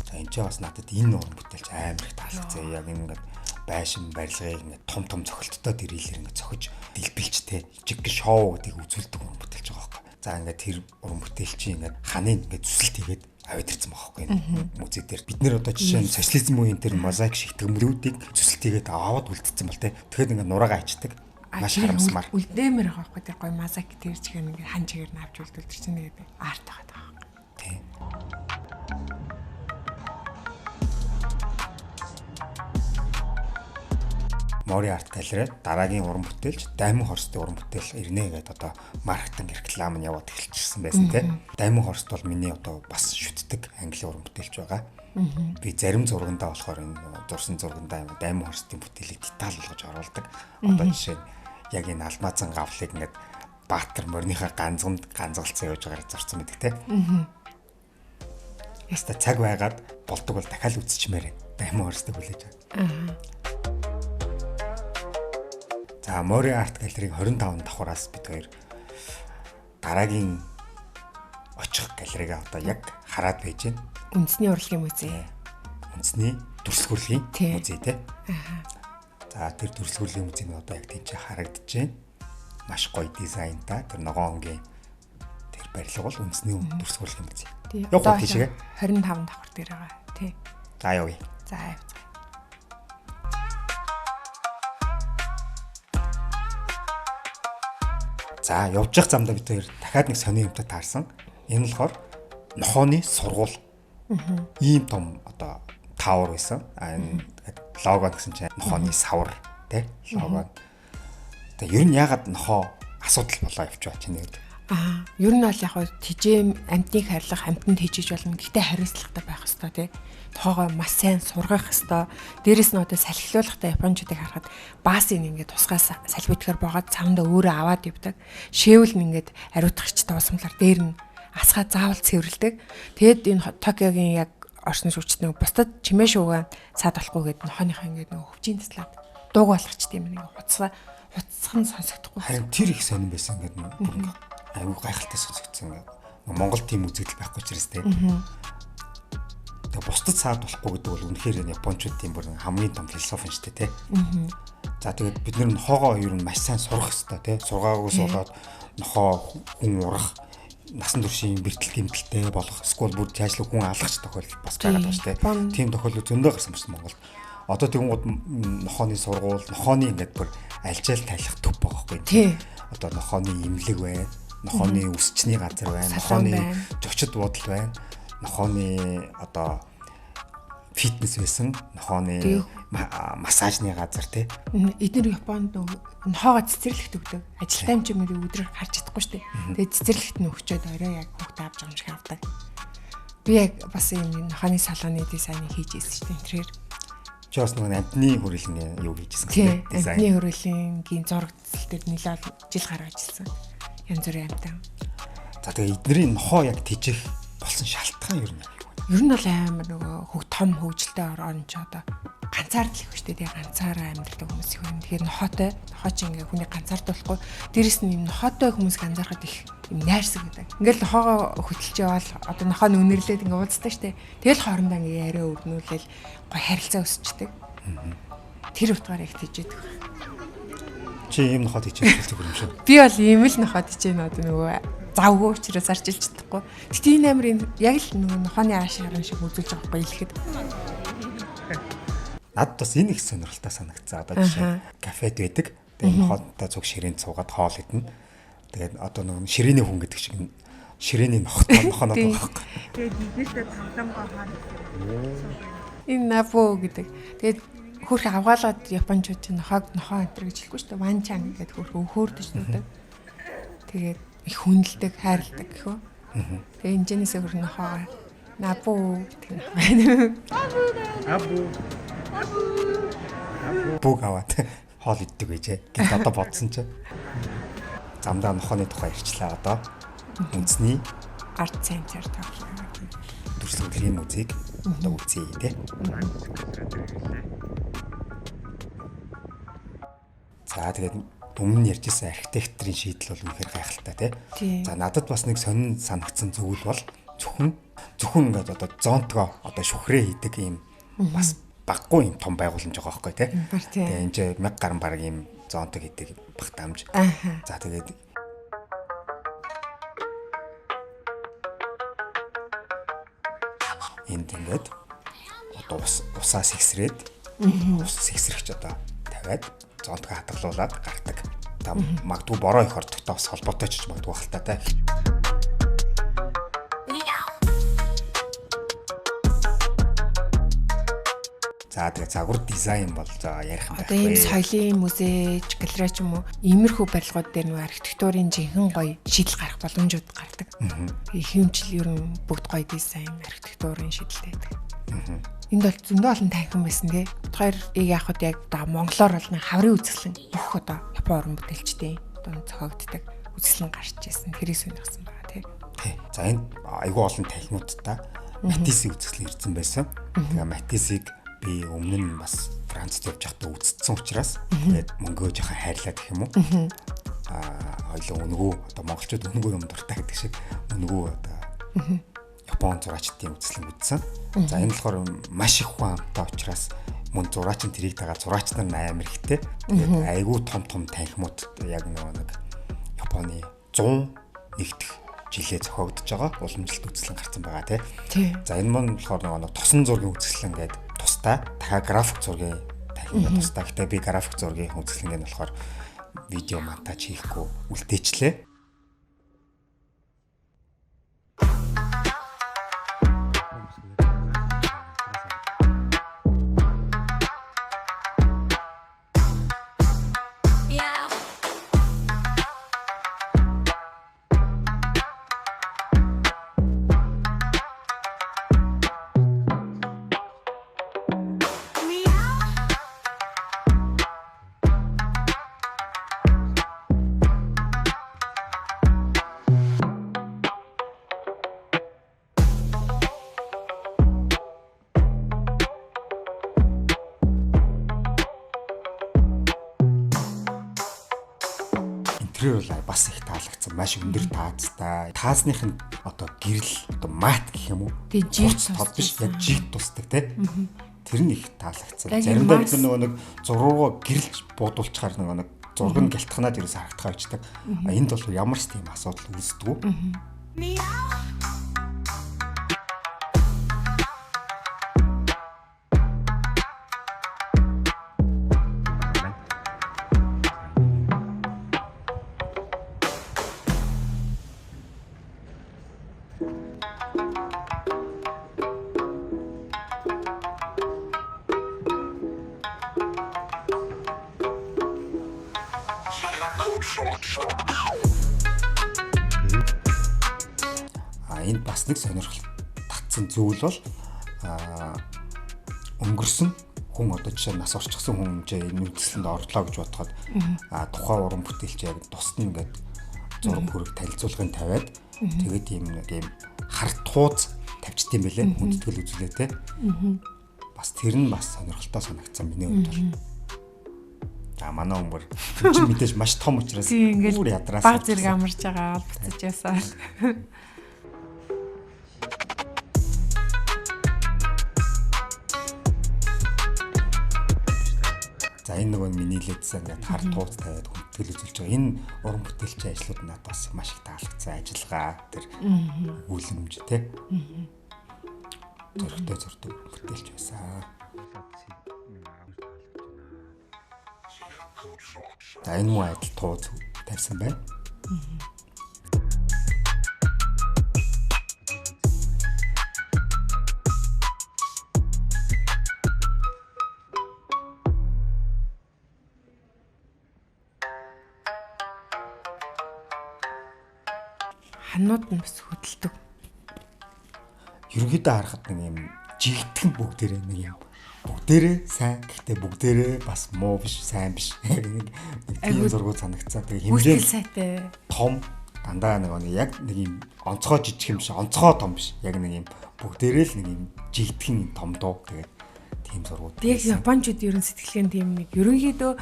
За энэ ч бас надад энэ уран бүтээлч амар их таалагдсан. Яг ингээд байшин барилгыг ингээд том том цохилттой дэрэлэр ингээд цохиж дэлбэлж те жиг шоу гэдгийг үзүүлдэг уран бүтээлч байгаа байхгүй. За ингээд тэр уран бүтээлчийн ингээд ханыг ингээд зүсэлт хийгээд аваад ирсэн байгаа байхгүй музей дээр. Бид нэр одоо жишээ нь социализм үеийн тэр мозаик шигтгэмлүүдийг зүсэлт хийгээд аваад үлдсэн бол те. Тэгэхэд ингээд нураагаа ичдэг. Маш харамсмаар. Үлдээмэр байгаа байхгүй тэр гоё мозаик тэр чигээр ингээд хан чигээр нь авч үлдвэл тэр чинь тэгээд арт байгаа байхгүй. Тий. Мори арт галерей дараагийн уран бүтээлч Даймон Хорстын уран бүтээл ирнэ гэдээ одоо маркетинг реклам нь яваад эхэлчихсэн байсан тийм. Даймон Хорст бол миний одоо бас шүтдэг англи уран бүтээлч байгаа. Би зарим зургандаа болохоор энэ зурсан зургандаа юм Даймон Хорстын бүтээлийг деталь болгож оруулдаг. Одоо жишээ нь яг энэ алмазан гавлыг ингээд Баатар морийнхаа ганцганд ганцгалцсан явж байгаагаар зурсан байдаг тийм. Яста цаг байгаад болдог бол дахиад үзчихмээр байна. Даймон Хорстыг хүлээж байгаа. За Мори арт галерейг 25 давхараас бид хоёр дараагийн очих галерейгээ одоо яг хараад байж байна. Үндэсний урлагийн музей. Үндэсний дүрслэх урлагийн музей тий. За тэр дүрслэх урлагийн музей нь одоо яг тийч харагдаж байна. Маш гоё дизайнтай тэр ногоон өнгийн тэр барилга бол үндэсний дүрслэх урлагийн музей. Явах уу тийшээ? 25 давхар дээр байгаа тий. За явъя. За явцгаа. За явж явах замдаа бид хоёр дахиад нэг сони юмтай таарсан. Энэ болохоор нохооны сургууль. Ийм том одоо таавар байсан. А энэ лого гэсэн чинь нохооны савар тий лого. Тэгээ ер нь яагаад нохоо асуудал болоо явчих вэ чиний хувьд? Аа, ер нь бол яг хөө тижэм амьтныг харьлах, амьтанд хижиж болно. Гэхдээ хариуцлагатай байх ёстой тий. Тоогоо маш сайн сургах ёстой. Дээрэс нь одоо салхилуулахдаа японочдыг харахад баас ин ингээд тусгай салбитгэр богоод цавндаа өөрөө аваад явдаг. Шээвэл нь ингээд ариутгагч дуусамлаар дээр нь асгаа заавал цэвэрлдэг. Тэгэд энэ Токиогийн яг орсон шүүгчт нэг бусдад чимээ шуугаа саад болохгүй гээд нохооныхоо ингээд нэг хөвчийн таслаад дууг болгочт юм нэг хуцсаа хуцсах нь сонсогдохгүй. Харин тэр их сонирн байсан ингээд бүр аюу гайхалтай сонсогдсон ингээд. Монгол тийм үзэгдэл байхгүй ч хэрэгс тий. Тэгээ бусдад саад болохгүй гэдэг бол үнэхээр энэ японочдын бүр хамгийн том философи юм шүү дээ тий. За тэгээд бид нэр нохоогоо ер нь маш сайн сурах ёстой тий. Сургаагүйс болоод нохоо хүн урах насан туршийн бэртэл гэмтэлтэй болох эсвэл бүр цаашлаг хүн алгах тохиолдол бас байгаад байгаа шүү дээ. Тийм тохиолдол зөндөө гарсан байна Монголд. Одоо тэгвэл нохооны сургууль, нохооны ингээд бүр альжаал тайлах төв байгаа байхгүй. Одоо нохооны имлэг байна, нохооны үсчний газар байна, нохооны зочид буудал байна, нохооны одоо фитнес байсан, нохооны массажны газар тий. Эднэр Японд нохоогоо цэцэрлэгт өгдөг. Ажилтаа юм чи мөрийг өдрөөр харж чадахгүй шүү дээ. Тэгээд цэцэрлэгт нь өгчөөд орой яг хүүхдээ авч байгаа юм шиг авдаг. Би яг бас юм нохооны салоны дизайныг хийж ирсэн шүү дээ. Тэрээр чи бас нэг амтны хүрээлэн юу хийжсэн гэсэн дизайн. Амтны хүрээлэнгийн зураг зэл дээр нэлээд жил гараа ажилласан. Янз бүрийн амтан. За тэгээ эднэрийн нохоо яг тэжих болсон шалтгаан ер нь юу вэ? Ер нь бол амар нөгөө том хөгжилтэй орон ч одоо ганцаардл их шүү дээ. Тэгээ ганцаараа амьдардаг хүмүүс их байна. Тэгэхээр нохоотой, нохоо чи ингээ хүний ганцаардуулахгүй. Дээрэс нь юм нохоотой хүмүүс ганцаархад их юм найрсаг гэдэг. Ингээл нохоогоо хөтөлж яваал одоо нохоо нь үнэрлээд ингээ уулздаг шүү дээ. Тэгэл хоорондоо ингээ яриа өрнүүлэл гой харилцаа өсчдөг. Тэр утгаар их тийжээд. Чи ийм ноход хичээх зүгээр юм шиг. Би бол ийм л ноход хичээнэ одоо нөгөө завгүй учраас арчилж чадахгүй. Гэтэ энэ амир яг л нөгөө нохооны ааш харан шиг үзүүлж байгаа байхгүй илэхэд. Надад бас энэ их сонирхолтой санагцсан. Одоо жишээ кафед байдаг. Тэгээ нохоодтой цуг ширээнд суугаад хоол идэнэ. Тэгээд одоо нөгөө ширээний хүн гэдэг шиг ширээний нохоттой нохоноод байгаа байхгүй. Тэгээд эднэртэй тоглоомгоо хаана. Энэ набу гэдэг. Тэгээд хөрх авгаалаад японочууд чинь нохоог нохоо энэ гэж хэлэхгүй шүү дээ. Ванчан гэдэг хөрх өхөөрдөж нүдэг. Тэгээд их хүндэлдэг, хайрладаг гэх үү. Тэгээд энэжнээсээ хөрх нохоогоо набу гэдэг нөх байна. Абу. Бүг аваад хоол иддэг байжээ. Гэт одоо бодсон чинь замдаа нохооны тухай ярьчлаа одоо. Үндэсний Арт центр Токио. Дүрслэлийн музейг одоо үзье тий. За тэгээд өмнө нь ярьжсэн архитекторын шийдэл бол үнэхээр гайхалтай тий. За надад бас нэг сонин санагдсан зүйл бол зөвхөн ингээд одоо зонтгоо одоо шүхрээ хийдэг ийм бас баггүй юм том байгууламж байгаа байхгүй тий. Тэгээ энэ ч 1000 гаруй бараг ийм зонтог хийдэг багтаамж. За тэгээд энд ингээд одоо усаа сэгсрээд ус сэгсрэгч одоо тавиад зонтгоо хадгалуулад гардаг. Та магадгүй бороо их ордогтой бас холбоотой ч магадгүй хальтаа та. За тэгээ загвар дизайн бол за ярих юм байх. Одоо ийм соёлын музей, галерей ч юм уу иймэрхүү барилгууд дээр нөгөө архитектурын жинхэнэ гоё шийдэл гарах боломжууд гардаг. Тэгээ хэмжил ер нь бүгд гоё дизайн, архитектурын шийдэлтэй байдаг. Энд бол зөндөө олон танхим байсан тий. Хоёрыг яг хад яг одоо монголоор бол нэг хаврын үзэсгэлэн бүх одоо Япон уран бүтээлчдийн дунд зохиогддог үзэсгэлэн гарч ирсэн. Тэрийг сонирхсан байгаа тий. Тий. За энд айгүй олон танхимуудтай Матисийн үзэсгэлэн ирсэн байсан. Тэгээ Матисийг би өмнө нь бас Францд явж байхдаа үзсэн учраас тэгээд мөнгөө жоохон хайрлаад гэх юм уу. Аа хоёлоо өнгөө одоо монголчууд өнгөө юм дуртай гэдэг шиг өнгөө одоо Япон зураачдын үзэсгэлэн үзсэн. За энэ болохоор маш их хүн амтай учраас мөн зураачин тэрийг дагаад зураач нар амар ихтэй. Тэгээд айгүй том том танхимууд яг нөгөө нэг Японы 100 нэгдэх жилээ зохиогдож байгаа уламжлалт үзэсгэлэн гарсан байгаа тий. За энэ мөн болохоор нөгөө тосон зургийн үзэсгэлэн гэдэг тусдаа дахиад график зургийн танхимд тусдаа. Гэтэ би график зургийн үзэсгэлэнг нь болохоор видео монтаж хийхгүй үлдээчлээ. Интерьер бол бас их таалагдсан. Маш өндөр таазтай. Таазных нь одоо гэрэл одоо мат гэх юм уу? Тэгээ жиг тод биш яг жиг тусдаг тий. Тэр нь их таалагдсан. Заримдаа бид нөгөө нэг зургуугаа гэрэлж буудуулчихаар нөгөө нэг зураг нь гялтханаад ерөөс харагдах байждаг. Энд бол ямар ч тийм асуудал үүсдэггүй. Энд бас нэг сонирхол татсан зүйл бол өнгөрсөн хүн одоо жишээ нас орчихсон хүн энэ үзэсгэлэнд орлоо гэж бодоход тухайн уран бүтээлч яг тусад нь ингээд зураг хөрөг танилцуулгын тавиад тэгээд ийм нэг ийм хар тууз тавьчт юм бэлээ хүндэтгэл үзүүлээ те. Бас тэр нь бас сонирхолтой санагдсан миний хувьд бол. За манай өмөр чи мэдээж маш том учраас бүр ядраас баг зэрэг амарч байгаа албацж ясаа. энэ нөгөө миний лээдсэн ингээд хар тууц тавиад хүндэтгэл үзүүлж байгаа. Энэ уран бүтээлчийн ажлууд надад бас маш их таалагдсан. Ажиллагаа тэр үлэмж те. Зөрөгтэй зурдаг бүтээлч байсан. За энэ муу адил тууз тавьсан байна. Ханууд нь бас хөдөлдөг. Ерөнхийдөө харахад нэг юм жигтгэн бүгдээрээ нэг юм бүгдээрээ сайн гэхдээ бүгдээрээ бас муу биш сайн биш яг нэг тийм зургууд санагцсан. Тэгээ хэмжээ сайтай. Том дандаа нэг яг нэг юм онцгой жижиг юм биш, онцгой том биш. Яг нэг юм бүгдээрээ л нэг юм жигтгэн том дуу. Тэгээд тийм зургууд. Яг японочууд ерөн сэтгэлгээний тийм нэг ерөнхийдөө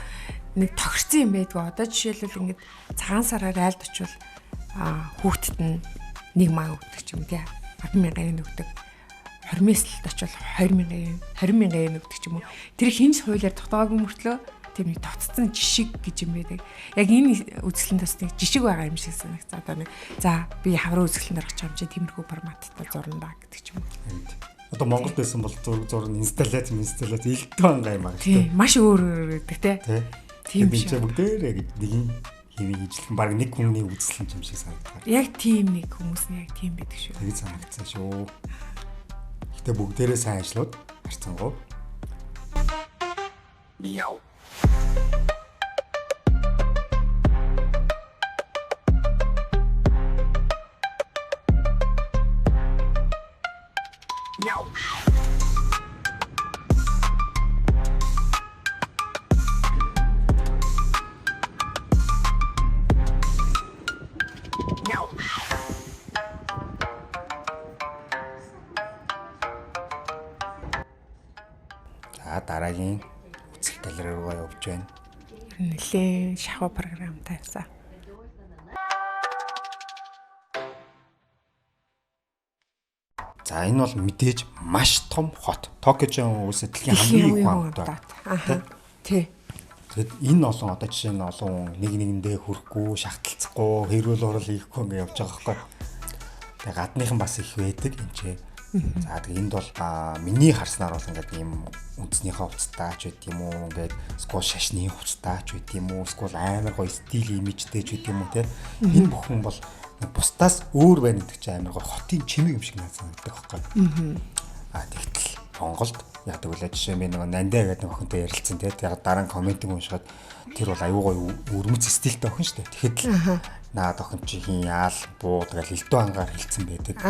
нэг тохирсон юм байдгүй. Одоо жишээлбэл ингээд цагаан сараар айлд очивол хүүхдэд нь нэг маа өгдөг ч юм тий. 10,000 yen өгдөг. Хормислэлд очивол 20,000 yen, 20,000 yen өгдөг ч юм уу. Тэр хинч хуулиар тогтоогоогүй мөртлөө тийм нэг тогтцсон жишг гэж юм байдаг. Яг энэ үзэсгэлэнт бас нэг жишг байгаа юм шиг санагцаа. Одоо нэг за би хаврын үзэсгэлэнд орох юм чи тиймэрхүү форматтай зурна да гэдэг ч юм уу. Одоо Монголд байсан бол зураг зурна инсталляц элдв ангаа юм аа гэдэг. Тийм маш өөр өөр гэдэг те. Тийм чи бүгдээрээ гэж нэгin хэвийн ижлэхэн баг нэг хүний үзэсгэлэн юм шиг санагдах. Яг тийм нэг хүмүүс нь яг тийм байдаг шүү. Тэгж санагдсан шүү. Гэтэ бүгдээрээ сайн ажлууд харцангуй. Мяу. За дараагийн үзэх галерей руу явж байна. Нэлээд шахуу програм тавьсан. За энэ бол мэдээж маш том хот. Токиожийн уус дэлхийн хамгийн их хамттай. Аха. Тий. Тэгэд энэ олон одоо жишээ нь олон нэг нэгэндээ хүрэхгүй, шахталцахгүй, хэрүүл урал хийхгүй ингэ явж байгаа байхгүй. Тэгээ гадныхан бас их байдаг энэ ч. За тэгээ энд бол миний харснаар бол ингээд ийм үндснийхээ хувцастай ч байд юм уу, ингээд скул шашны хувцастай ч байд юм уу, скул амар гоё стил имижтэй ч байд юм уу те. Энэ бүхэн бол бусдаас өөр байна гэдэг чинь амар гоё хотын чимэг юм шиг надад санагддаг байхгүй. А тэгтэл Монголд яадаг вэ жишээ би нэг Нандаа гэдэг нэг охинтой ярилцсан те. Яг дараа нь комментиг уншихад тэр бол аюу гоё өрмөц стилтэй охин шүү дээ. Тэгэхэд л наад охин чи хин яал бууд гал элдв ангаар хэлсэн байдаг.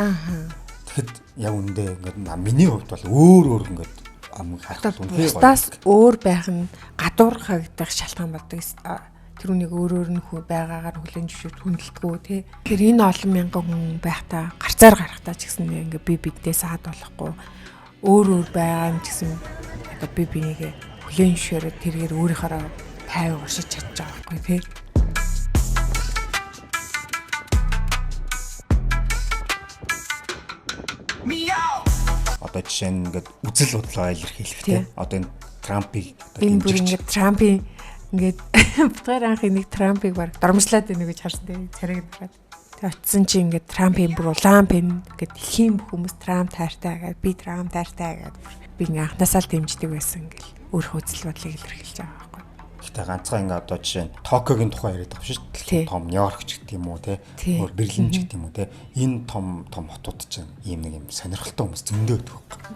Тэгэхэд яг үндэ ингээд миний хувьд бол өөр өөр ингээд амыг харах үнэхээр гоё. Бусдаас өөр байх нь гадуурхагдах шалтгаан болдог. Тэр үнийг өөрөөр нь байгаагаар хүлээн зөвшөөрч хүндэлдэггүй тий. Тэгэхээр энэ олон мянган хүн байхдаа гарцаар гарахдаа ч гэсэн ингээ би биддээ саад болохгүй өөр өөр байгаа юм ч гэсэн одоо би бинийгээ хүлээн зөвшөөрөөд тэргээр өөрийнхоороо тайван уршиж чадж байгаа байхгүй тий. Одоо жишээ нь ингээд үзэл бодлоо илэрхийлэх тий. Одоо энэ Трампыг одоо энэ бүр ингээд Трампын ингээд бутгаар анх энийг Трампыг баг дормжлаад байна гэж харсан тий. Царайг хараад. Тэг очисон чи ингээд Трампын бүр улаан пен ингээд дэлхийн бүх хүмүүс Трамп таартай гэдэг би Трамп таартай гэдэг би ингээд анхнаасаа л дэмждэг байсан гэл өөрийнхөө үзэл бодлыг илэрхийлж байгаа байхгүй. Гэтэ ганцхан ингээд одоо жишээ нь Токиогийн тухай яриад байгаа шүү дээ. Том Нью-Йорк ч гэдэг юм уу те. Өөр Берлин ч гэдэг юм уу те. Энэ том том хотууд чинь ийм нэг юм сонирхолтой хүмүүс зөндөө байдаг байхгүй.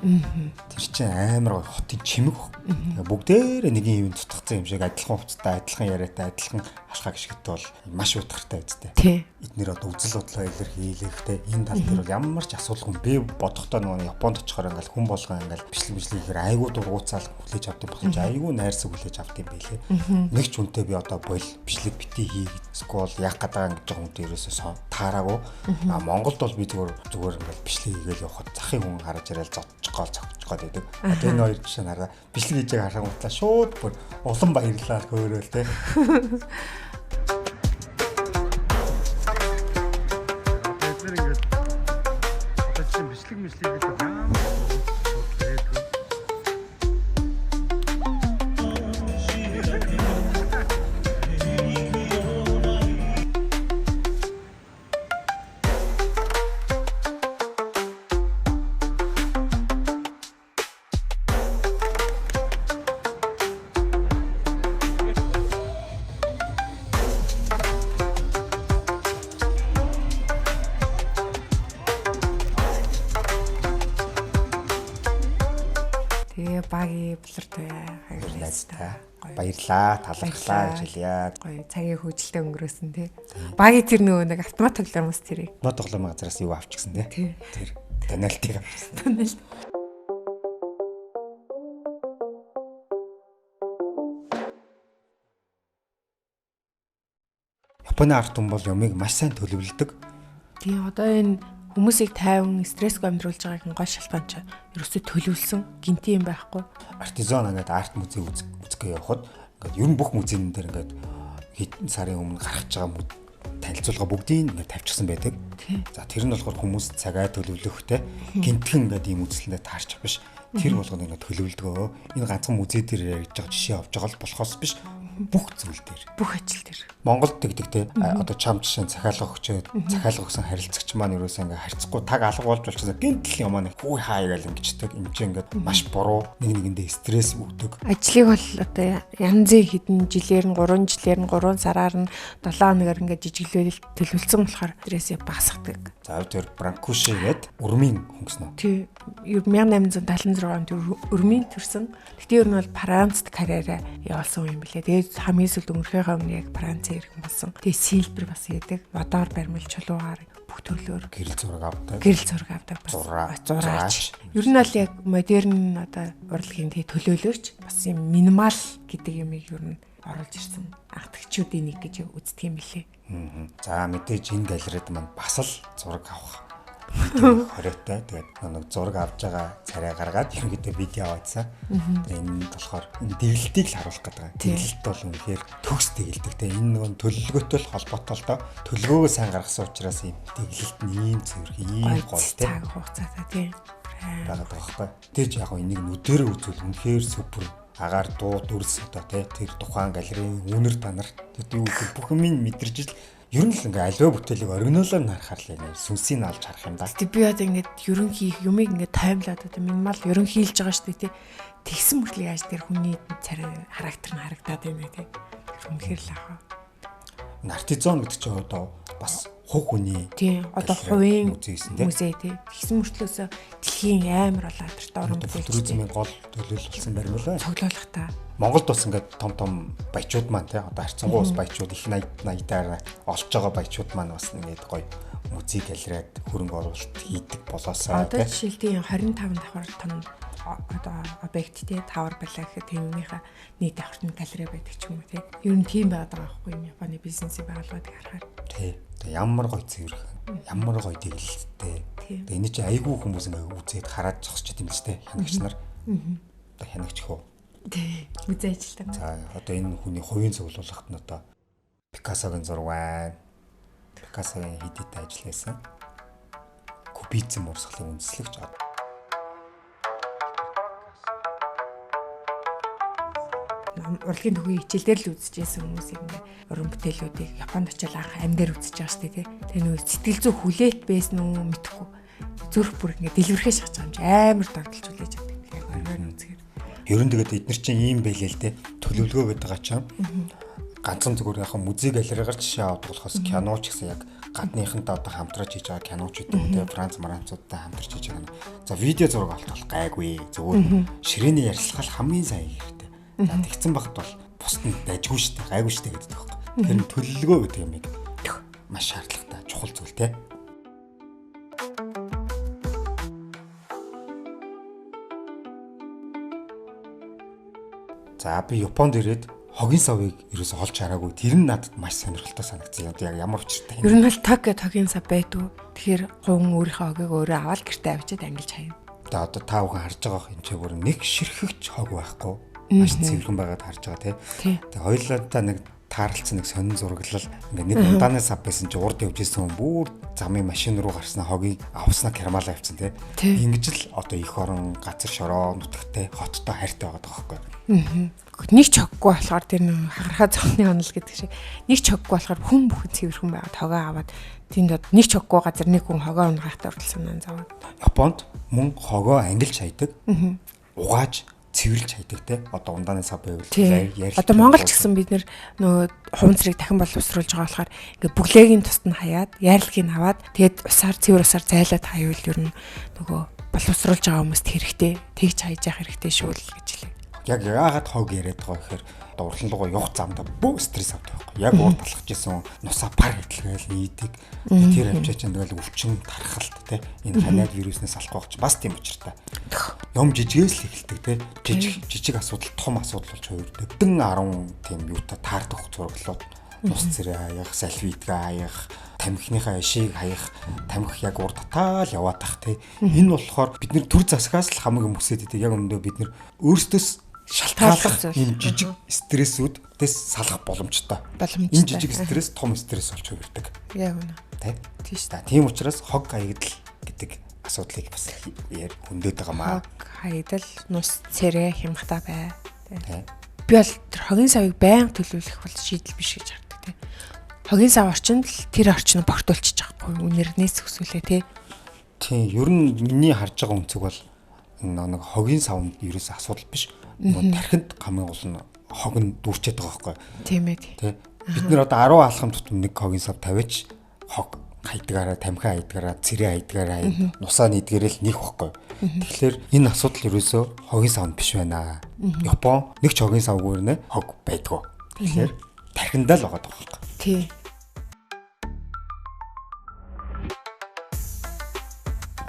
Тэр чинь амар гоё хотын чимэг байхгүй. Тэгээ бүгдээрээ нэг юм дутгацсан юм шиг адилхан хувцастай, адилхан яриатай, адилхан алхаа гიშгт бол маш утгартай үстэй. Эднэр одоо үзэл бодлоо илэрхийлэх те. Энэ тал дээр бол ямар ч асуудалгүй. Би бодохдоо нөгөө Японд очихоор ингээл хүн болгон ингээл бичлэг бичлэг хийхээр айгүй дургуутсаал хүлээж авдаг байх чинь айгүй найрсаг хүлээж авд юм байлээ. Нэг ч хүнтэй би одоо бол бичлэг бити хий эсвэл яах гэдэг ингэж байгаа хүнтэй ерөөсөө таараагүй. А Монголд бол би зүгээр ингээл бичлэг хийгээл явхад захын хүн харж ирэл зодчих гол цогчих гол гэдэг. Одоо энэ хоёр жишээ хараа бичлэг хийж байгаа харангуйтлаа шууд бүр улам баярлалаа хөөрөөл те. Бид ингээд одоо чинь бичлэг мислэг гэдэг ямар асуудал байдгүй. Баги булар туяа Хоёр найзтай. найзтай. Баярлаа, талархлаа гэж хэлье. Гоё цагийн хөгжилтэй өнгөрөөсөн тий. Баги тэр нөгөө нэг автомат тоглоомоос тэрийг. Нот тоглоомын газараас юу авчихсан тий. Тий. Тэр тональтыг авчихсан. Тонал. Японы арт хүн бол юмыг маш сайн төлөвлөдөг. Тий одоо энэ хүмүүсийг тайван стрессгүй амьдруулж байгаагийн гол шалтгаан чинь ерөөсөө төлөвлөсөн гинти юм байхгүй. Артизон ингээд арт музей үзэхгээ явхад ингээд ер нь бүх музейн дээр ингээд хэдэн сарын өмнө гаргаж байгаа танилцуулга бүгдийг ингээд тавьчихсан байдаг. За тэр нь болохоор хүмүүс цагаа төлөвлөхтэй гинтхэн ингээд ийм үзэлтэндээ таарчих биш. Тэр болгоно ингээд төлөвлөдгөө. Энэ ганцхан музей дээр ярьж байгаа жишээ авч байгаа л болохоос биш бүх зүйл дээр. Бүх ажил дээр. Монголд тэгдэг те одоо чам жишээ нь захиалга өгчөөд захиалга өгсөн харилцагч маань ерөөсөө ингээ харьцахгүй таг алга болж болчихсон гинтл юм аа нэг хүү хаа гээл ингэждэг энэ чинь ингээд маш буруу нэг нэгэндээ стресс өгдөг. Ажлыг бол одоо янзын хэдэн жилээр нь 3 жилээр нь 3 сараар нь 7 хоногор ингээд жижиглээл төлөвлөсөн болохоор стрессээ багасгадаг. За тэр Бранкуши гээд өрмийн хүн гэсэн үү? Тий 1876 онд өрмийн төрсөн. Гэтэ ер нь бол Францд карьераа явуулсан юм билээ. Тэгээд хамгийн сүүлд өнгөрөхийнхөө өмнө яг Францын иргэн болсон. Тэгээд силбер бас хийдэг. Модоор баримл чулуугаар бүх төрлөөр Гэрэл зураг авдаг. гэрэл зураг авдаг бас. Зураач. Ер нь бол яг модерн одоо урлагийн тий төлөөлөгч бас юм минимал гэдэг юмыг ер нь оруулж ирсэн анхдагчдын нэг гэж үздэг юм билээ. За мэдээж энэ галерейд маань бас л зураг авах хориотой. Тэгээд нэг зураг авч байгаа царай гаргаад ерөнхийдөө видео аваадсан. Тэгээд энэ болохоор энэ дэглэлтийг л харуулах гэдэг. Дэглэлт бол үнэхээр төгс дэглэлдэг. Тэгээд энэ нөгөө төлөвлөгөөтэй л холбоотой л доо. Төлөвлөгөөгөө сайн гаргасан учраас ийм дэглэлт нь ийм цэвэрх, ийм гоё те цаг хугацаатай тий. байгаад байгаа байхгүй. Тэгэж яг энийг нүдэрээ үзвэл үнэхээр супер агаар дуу дүрс одоо тий тэр тухайн галерейн үнэр танар тэгээд юу гэх бүх юм мэдэрч л ер нь л ингээ аливаа бүтээлийг оригиналаар нь харахаар л ингээ сүнсийг нь алж харах юм да. Тэг би одоо ингээд ерөнхий юмыг ингээд таймлаад одоо минимал ерөнхийлж байгаа шүү дээ тий. Тэгсэн мөртлөө яаж тэр хүний царай характер нь харагдаад байна тий. Тэр үнэхээр л ахаа. Артизон гэдэг чинь одоо бас хувь хүний Тий одоо хувийн музей гэсэн тий. музей тий. Тэгсэн мөртлөөсөө дэлхийн амар олон алдартай уран бүтээлчдийн Футуризмын гол төлөөлөл болсон баримл байна. цуглуулах та. Монголд бас ингээд том том баячууд маань тий одоо харьцангуй ус баячууд их 80 80-аар олж байгаа баячууд маань бас ингээд гоё музей галерейд хөрөнгө оруулалт хийдэг болоосаа Одоо тий. жишээлбэл тийм 25 давхар том одоо объект тий тавар байлаа гэхэд тэрнийхээ нэг давхарт нь галерей байдаг ч юм уу тий. Ер нь тийм байгаад байгаа байхгүй юм Японы бизнесийн байгууллагыг харахаар. Тий. Тэгээ ямар гоё цэвэрхэн, ямар гоё дэглэлттэй. Тий. Тэгээ энэ чинь айгүй хүмүүс ингээ үзээд хараад зогсож идэм л тэ хянагч нар. Одоо хянагч хөө. Тий. Музей ажилтан. За одоо энэ хүний хувийн цуглуулгад нь одоо Пикассогийн зураг байна. Пикассогийн хэд хэдэн ажил байсан. Кубизм урсгалын үндэслэгч Урлагийн төвийн хичээл дээр л үзчихсэн хүмүүс ингээ уран бүтээлүүдийг Японд очил анх амьдаар үзэж байгаа шүү дээ тий. Тэгээ нөгөө сэтгэл зүй хүлээлт байсан уу мэдэхгүй. Зүрх бүр ингээ дэлбэрхээ шахаж байгаа юм чи амар догдолж хүлээж авдаг. Яг оргиор үзэхээр. Ер нь тэгээд эдгээр чинь ийм байлээ л те төлөвлөгөө гэдэг байгаа чинь ганцхан зүгээр яг музей галерейгаар жишээ авдаг болохоос кино ч гэсэн яг гадныхантай одоо хамтраж хийж байгаа киноч гэдэг юм те Франц Маранцуудтай хамтарч хийж байгаа нь. За видео зураг олт бол гайгүй зүгээр ширээний ярилцлага л хамгийн сайн хэрэгтэй. За тэгсэн багт бол бусд нь дайггүй штэ гайгүй штэ гэдэг байхгүй. Тэр нь төлөвлөгөө гэдэг юм маш шаардлагатай чухал зүйл те. За би Японд ирээд хогийн савыг ерөөсө олж хараагүй. Тэр нь надад маш сонирхолтой санагдсан. Одоо яг ямар учиртай юм. Ер нь бол Токио тогийн сав байдгүй. Тэгэхээр гун өөрийнхөө хогийг өөрөө аваад гэртээ авчиад ангилж хаяна. Одоо одоо та бүхэн харж байгаа энэ ч бүр нэг ширхэгч хог байхгүй. Маш цэвэрхэн байгаад харж байгаа тий. Тий. Тэгээ хоёулаа нэг таарлцсан нэг сонин зураглал ингээ нэг ундааны сав байсан чи урд явж исэн хүн бүр замын машин руу гарснаа хогийг авснаа кермалаа явцсан тий. Тий. Ингэж л одоо их орон газар шороо нутагтай хоттой хайртай байгаа байхгүй. Нэг ч хоггүй болохоор тэр нэг хагархаа зовны онол гэдэг шиг нэг ч хоггүй болохоор хүн бүхэн цэвэрхэн байгаад хогоо аваад тэнд нэг ч хоггүй газар нэг хүн хогоо унгаахтай хүртэл санаа зовоод. Японд мөн хогоо ангилж хайдаг. Угааж Цэвэрлж хайдаг те. Одоо ундааны сав байвал ярил. Одоо Монгол ч гэсэн бид нөгөө хуванцрыг дахин боловсруулж байгаа болохоор ингээд бүглээгийн тусад нь хаяад, яарлагыг нь аваад тэгээд усаар цэвэр усаар зайлаад хаяул ер нь нөгөө боловсруулж байгаа хүмүүст хэрэгтэй. Тэгж хайж явах хэрэгтэй шүү л гэж хэлээ. Яг яагаад хог яриад байгаа гэхээр одоо урлан руугаа явах замдаа бөө стресс авдаг байхгүй. Яг урд алхаж исэн нусаа пар хэтлгээл нийдэг. Тэр авчаа чинь тэгэл өвчин тархалт те. Энэ ханиад вируснээс алах байх чинь бас тийм учиртай. Юм жижигээс л эхэлдэг те. Жижиг жижиг асуудал том асуудал болж хувирдаг. Дэн 10 тийм юутай таардаг зураглууд нус цэрээ хаях, сальвитга хаях, тамхиныхаа ишийг хаях, тамхи яг урд татаал яваад тах те. Энэ болохоор бид нэр төр засгаас л хамаг юм өсөд идэг. Яг өнөөдөр бид нэр өөрсдөөс шалтгааллах ийм жижиг стрессүүдээс салах боломжтой. Энэ жижиг стресс том стресс болж хувирдаг. Яг үнэ. Тэ? Тийм шүү дээ. Тийм учраас хог хаягдал гэдэг асуудлыг бас яар хөндөд байгаа маа. Хог хаягдал, нус цэрэ хямхтаа бай. Тэ. Би бол тэр хогийн савыг байнга төлөвлөх бол шийдэл биш гэж хардаг тэ. Хогийн сав орчинд л тэр орчин бортуулчих жоохгүй үнэрнээс өсвөлээ тэ. Тийм, ер нь миний харж байгаа өнцөг бол нэг хогийн савнд ерөөс асуудал биш. Нөгөө тархинд хамгийн гол нь хог нь дүүрчээд байгаа байхгүй. Тийм ээ. Тэ. Бид нэр одоо 10 алхам тутам нэг хогийн сав тавиач хог хайдгаараа, тамхи хайдгаараа, цэрээ хайдгаараа, нусаа нийдгээрэл нэх байхгүй. Тэгэхээр энэ асуудал ерөөсөө хогийн савнд биш байна. Япон нэг ч хогийн савгүй нэ хог байдгүй. Тэгэхээр тархиндаа л байгаа байхгүй. Тий.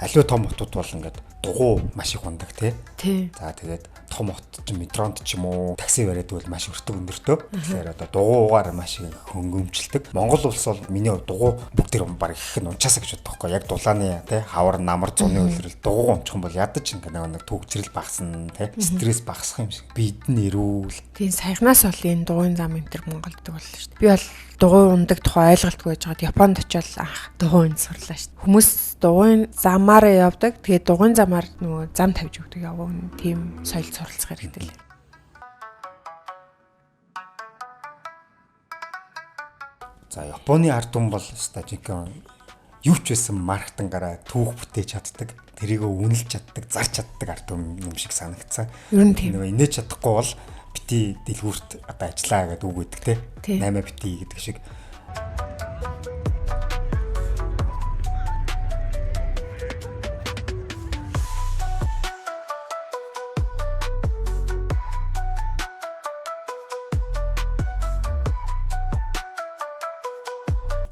Аливаа том хотууд бол ингээд дугуй маш их ундаг тий. Тий. За тэгээд том хот чинь метронд ч юм уу такси бариад бол маш өртөг өндөртөө. Тэгэхээр одоо дугуйгаар маш их хөнгөмжлөдөг. Монгол улс бол миний хувьд дугуй бүгд тэр баг их нь унчаасаа гэж боддог байхгүй. Яг дулааны тий хавар намар зуны үлрэл дугуй унчих юм бол ядаж ингээд нэг төгжрэл багасна тий стресс багасах юм шиг. Бид нь эрүүл. Тийм саяхнаас бол энэ дугуйн зам энэ төр Монголд боллоо шүү дээ. Би бол дугуй ундаг тухай ойлголтгүй байж байгаад Японд очиод анх дугуй унд сурлаа шүү дээ. Хүмүүс дугуйн замаараа явдаг. Тэгээд дугуйн замаар нөгөө зам тавьж өгдөг яваа. Тийм соёл суралцах хэрэгтэй л. За Японы ард түмэн бол өстой жинхэнэ юу ч байсан маркетингаараа түүх бүтээж чаддаг, тэрийг үнэлж чаддаг, зарч чаддаг ард түмэн юм шиг санагдсан. Ер нь тийм. Нөгөө инээж чадахгүй бол бити дэлгүүрт одоо ажиллаа гэдэг үг өгдөг те. 8 бити гэдэг шиг.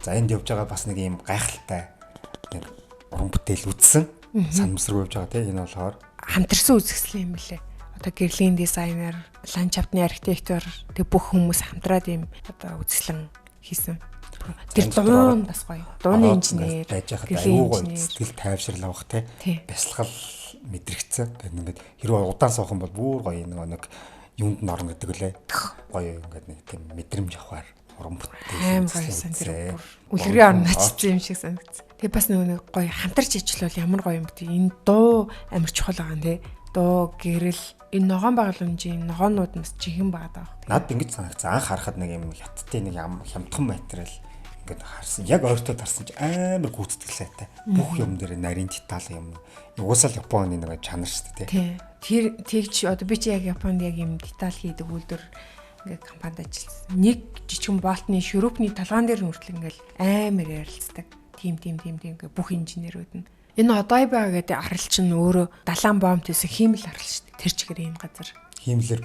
За энд явж байгаа бас нэг юм гайхалтай нэг уран бүтээл үзсэн. Санамсаргүй явж байгаа тийм энэ болохоор хамтарсан үзэсгэлэн юм лээ. Одоо гэрлийн дизайнер, ландшафтны архитектор тэг бүх хүмүүс хамтраад ийм одоо үзэсгэлэн хийсэн. Тэр дуун бас гоё. Дууны инженер байж байхад аюу гоё сэтгэл тайвшрал авах тий. Бясалгал мэдрэгцэн. Тэгээд ингээд хэрвээ удаан суух юм бол бүр гоё нэг юунд нь орно гэдэг лээ. Гоё ингээд нэг тийм мэдрэмж авахар уран бүтээл аим гоёсан тэр бүр үлгэрийн орн очсон юм шиг санагдсан. Тэгээ бас нөгөө нэг гоё хамтарч ажиллавал ямар гоё юм бэ? Энэ дуу амар чухал байгаа юм тий. Дуу, гэрэл, энэ ногоон байгууламжийн ногоонууд бас жинхэнэ байгаа даа. Над ингэж санагдсан. Анх харахад нэг юм хятадын нэг хямдхан материал ингээд харсан. Яг ойртоод харсан чи амар гүйцэтгэл сайтай. Бүх юм дээр нарийн деталь юм. Угаасаа л Японы нэг чанар шүү дээ тий. Тэр тэгч одоо би чи яг Японд яг юм деталь хийдэг үйлдвэр ингээд компанид ажилласан. Нэг жижигэн болтны шүрүүпний толгоон дээр хүртэл ингээд амар ярилцдаг. Тим тим тим тим ингээд бүх инженерүүд нь. Энэ Одайба гэдэг арал чинь өөрөө далайн бомб хийсэн хиймэл арал шүү дээ. Тэр чигээр ийм газар. Хиймлэр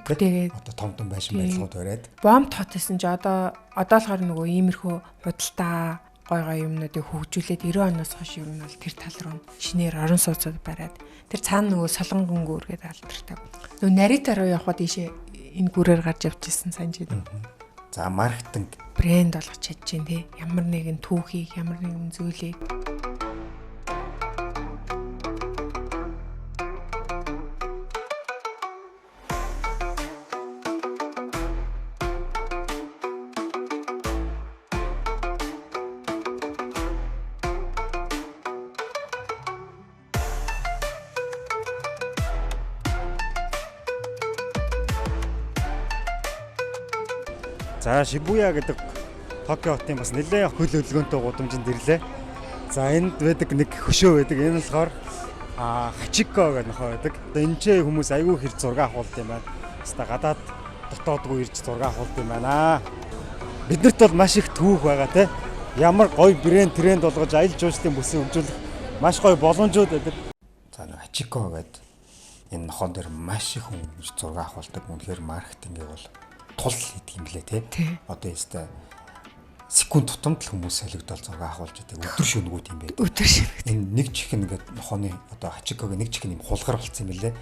бүтээгээд одоо том том байшин барилгууд бариад. Бомб тот хийсэн чи одоо болохоор нөгөө иймэрхүү худалдаа гой гой юмнуудыг хөгжүүлээд 90 оноос хойш ер нь бол тэр тал руу шинээр орон сууцуд бариад тэр цаана нөгөө солонгон гүүр гэдэг алдартай. Нөгөө Нарита руу явхад ийшээ энэ гүрээр гарч явж ирсэн санаж байна. За маркетинг брэнд болгож чадчихээн тий. Ямар нэгэн түүхийг, ямар нэгэн зүйлийг. За Шибуя гэдэг Токио хотын бас нэлээд хөл өлгөөнтэй гудамжинд ирлээ. За энд байдаг нэг хөшөө байдаг. Энэ болохоор Хачико гэх нохой байдаг. Одоо энэ ч хүмүүс айгүй хэр зураг авахулт юм байна. Хаста гадаад дотоодгүй ирж зураг авахулт юм байна. Биднэрт бол маш их түүх байгаа те. Ямар гоё брэнд тренд болгож аялал жуулчлалын бүсийн хөгжүүлэх маш гоё боломжууд байдаг. За нэг Хачико гэдэг энэ нохон дээр маш их хүн зураг авахулдаг. Үнэхээр маркетингийг бол тул хийдэг юм лээ те. Одоо яста секунд тутамд л хүмүүс солигдол зураг авахулж байдаг. Өдөр шөнөгүүд юм байна. Өдөр шөнө. Энэ нэг чихэн ингээд нохооны одоо Хачикогийн нэг чихэн юм хулгар болцсон юм лээ.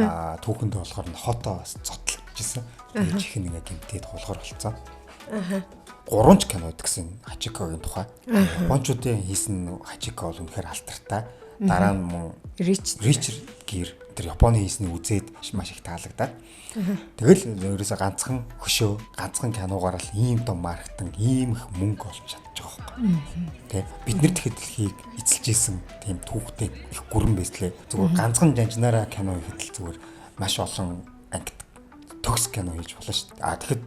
Аа түүхэндээ болохоор нохотоо бас зотлжсэн. Нэг чихэн ингээд гимтээд хулгар болцсон. Гурван ч кино байдаг гэсэн Хачикогийн тухай. Япончуудын хийсэн Хачико бол үнэхээр алдартай. Дараа нь мөн Рич Ричард Гир тэр Японы хийснийг үзээд маш их таалагдаад. Тэгэл ерөөсөө ганцхан хөшөө, ганцхан киногаар л ийм том маркетинг, ийм их мөнгө олж чадчих байгаа байхгүй. Тэ бид нар тэгэхэд дэлхийг эзэлж исэн тийм түүхтэй их гүрэн байслээ. Зүгээр ганцхан жанжнаараа кино хийхэд л зүгээр маш олон ангит төгс кино хийж болно шүү дээ. А тэгэхэд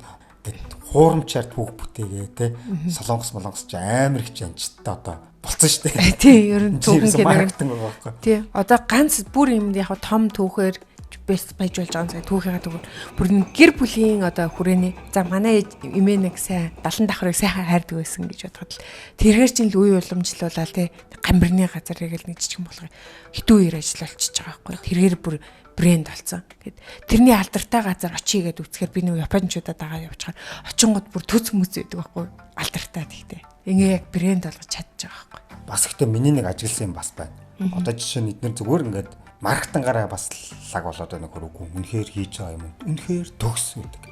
тэгэд хуурамчаар түүх бүтээгээ тэ солонгос молонгос ч амар их жанжтай одоо болцсон шүү дээ. Тий, ер нь түүхэн Түүхэн кино. маркетинг байгаа байхгүй. Тий. Одоо ганц бүр юм яг том түүхээр бэс байж болж байгаа юм сайн түүхийгаа түүхэр бүр нэг гэр бүлийн одоо хүрээний за манай эмээ нэг сайн 70 давхрыг сайхан хайрдаг байсан гэж бодоход л тэргээр чинь л үе уламжлуулаад тий гамбирны газарыг л нэг жижигэн болгоо хитүү үеэр ажил болчихж байгаа байхгүй тэргээр бүр брэнд болсон. Тэгэд тэрний алдартай газар очие гэдээ үцхээр би нэг японочдод дагаа явчихаар очингууд бүр төц мүц байдаг байхгүй алдартай тэгтээ. Ингээ яг брэнд болгож чадчих байгаа байхгүй. Бас ихтэй миний нэг ажигласан юм бас байна. Одоо жишээ нь эднэр зүгээр ингээд маркетингаараа бас лаг болоод байна хөрөөгүй. Үнэхээр хийж байгаа юм. Үнэхээр төгс байдаг.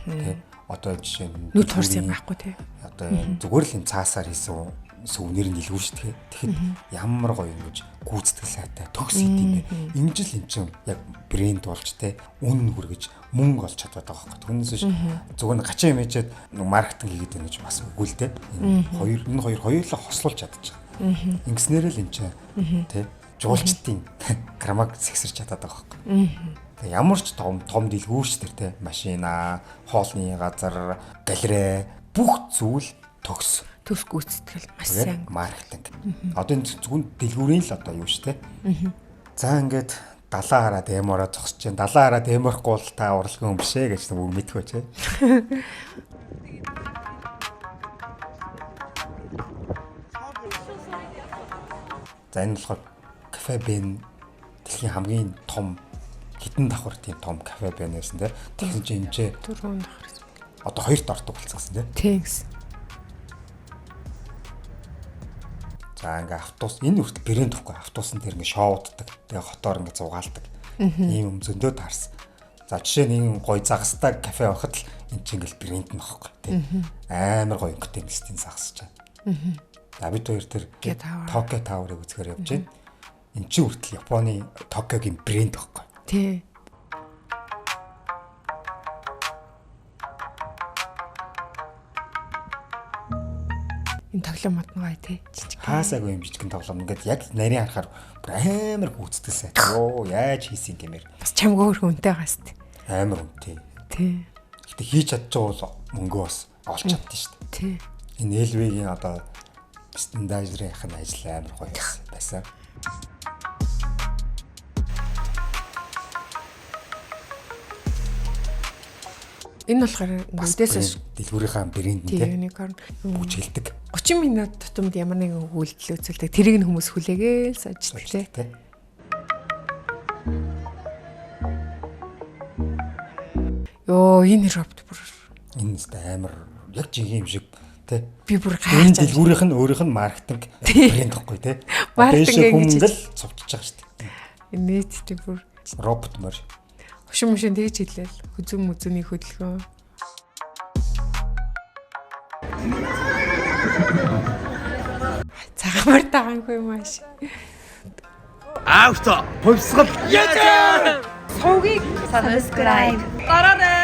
Тэ одоо жишээ нь Нүд хурс юм байхгүй тий. Одоо энэ зүгээр л юм цаасаар хийсэн сувенир нь илгүүр шүү дээ. Тэгэхэд ямар гоё ингэж гүйцэтгэл сайтай төгс хийд юм бэ. Ингэж л эн чинь яг брэнд болж те үн хүргэж мөнгө олж чаддаг байгаа байхгүй. Түүнээс биш зүгээр нь гачин юм ээжээд маркетинг хийгээд байна гэж бас үгүй л те. Энэ хоёр хоёулаа хослуулж чадчих. Ингэснээр л эн чинь те жуулчдын грамаг сэгсэрч чадаад байгаа байхгүй. Тэгээ ямар ч том том дэлгүүрч тэр те машина, хоолны газар, галерей бүх зүйл төгс. Төгс гүйцэтгэл маш Тэгээд сайн. маркетинг. Одоо энэ зөвхөн дэлгүүрийн л одоо юу шүү те. За ингээд далаа хараад эмороо зогсож чинь далаа хараад эморохгүй бол та урлагийн хүн биш ээ гэж нэг үг мэдхөө чи. За энэ болохоор кафе бен дэлхийн хамгийн том хитэн давхар тийм том кафе бен байсан те. Тэгсэн чинь энэ ч Дөрвөн давхар. одоо хоёрт ордог болсон гэсэн те. Тийм гэсэн. За ингээ автобус энэ хүртэл брэнд ихгүй автобусан дээр ингээ шоуддаг. Тэгээ хотоор ингээ зугаалдаг. Ийм юм зөндөө таарсан. За жишээ нь энэ гой загастай кафе байхад л энэ чинь ингээл брэнд нөхгүй тий. Амар гоё өнгөтэй нэстийн загас чаа. За бид хоёр тэр Tokyo Tower. Tokyo Tower-ыг үзэхээр явж байна. Энэ чинь хүртэл Японы Токиогийн брэнд ихгүй. Тий. Энэ тоглоом модно гоё тий. Жижиг. Хаасаагүй юм жижигэн тоглоом. Ингээд яг нарийн харахаар бүр амар гүйцэтгэлсэн. Йоо яаж хийсэн гэмээр Бас чамгүй хөрхөн үнэтэй байгаа сте. амар үнэтэй. Тий. Гэтэ хийж чадчихвал мөнгөө бас олж чаддсан шүү дээ. Тий. Энэ LV-гийн одоо стандарт нь ажил амар гоё байсан. Энэ болохоор үүдээс хойш дэлгүүрийнхаа брэнд нь тий те unicorn бүжгэлдэг. 30 минут тутамд ямар нэгэн үйлдэл үзүүлдэг. Тэрийг нь хүмүүс хүлээгээл сууж тий. Тэ. Йоо энэ робот бүр Энэ нэстэ амар яг жинхэнэ юм шиг тэ. би бүр Энэ гайхаж байна. дэлгүүрийнх нь өөрийнх нь маркетинг брэнд гэхгүй тэ. Маркетинг Дээшээ гэж хүн ингээл цовчж байгаа шүү дээ. Нийт чи бүр Робот мөр. хошин мошин тэгж хэлээл. Хүзүүн мүзүүний хөдөлгөөн. Цагаамар тагангүй маш. アウト。 Хувьсгал Сувгийг Subscribe. からね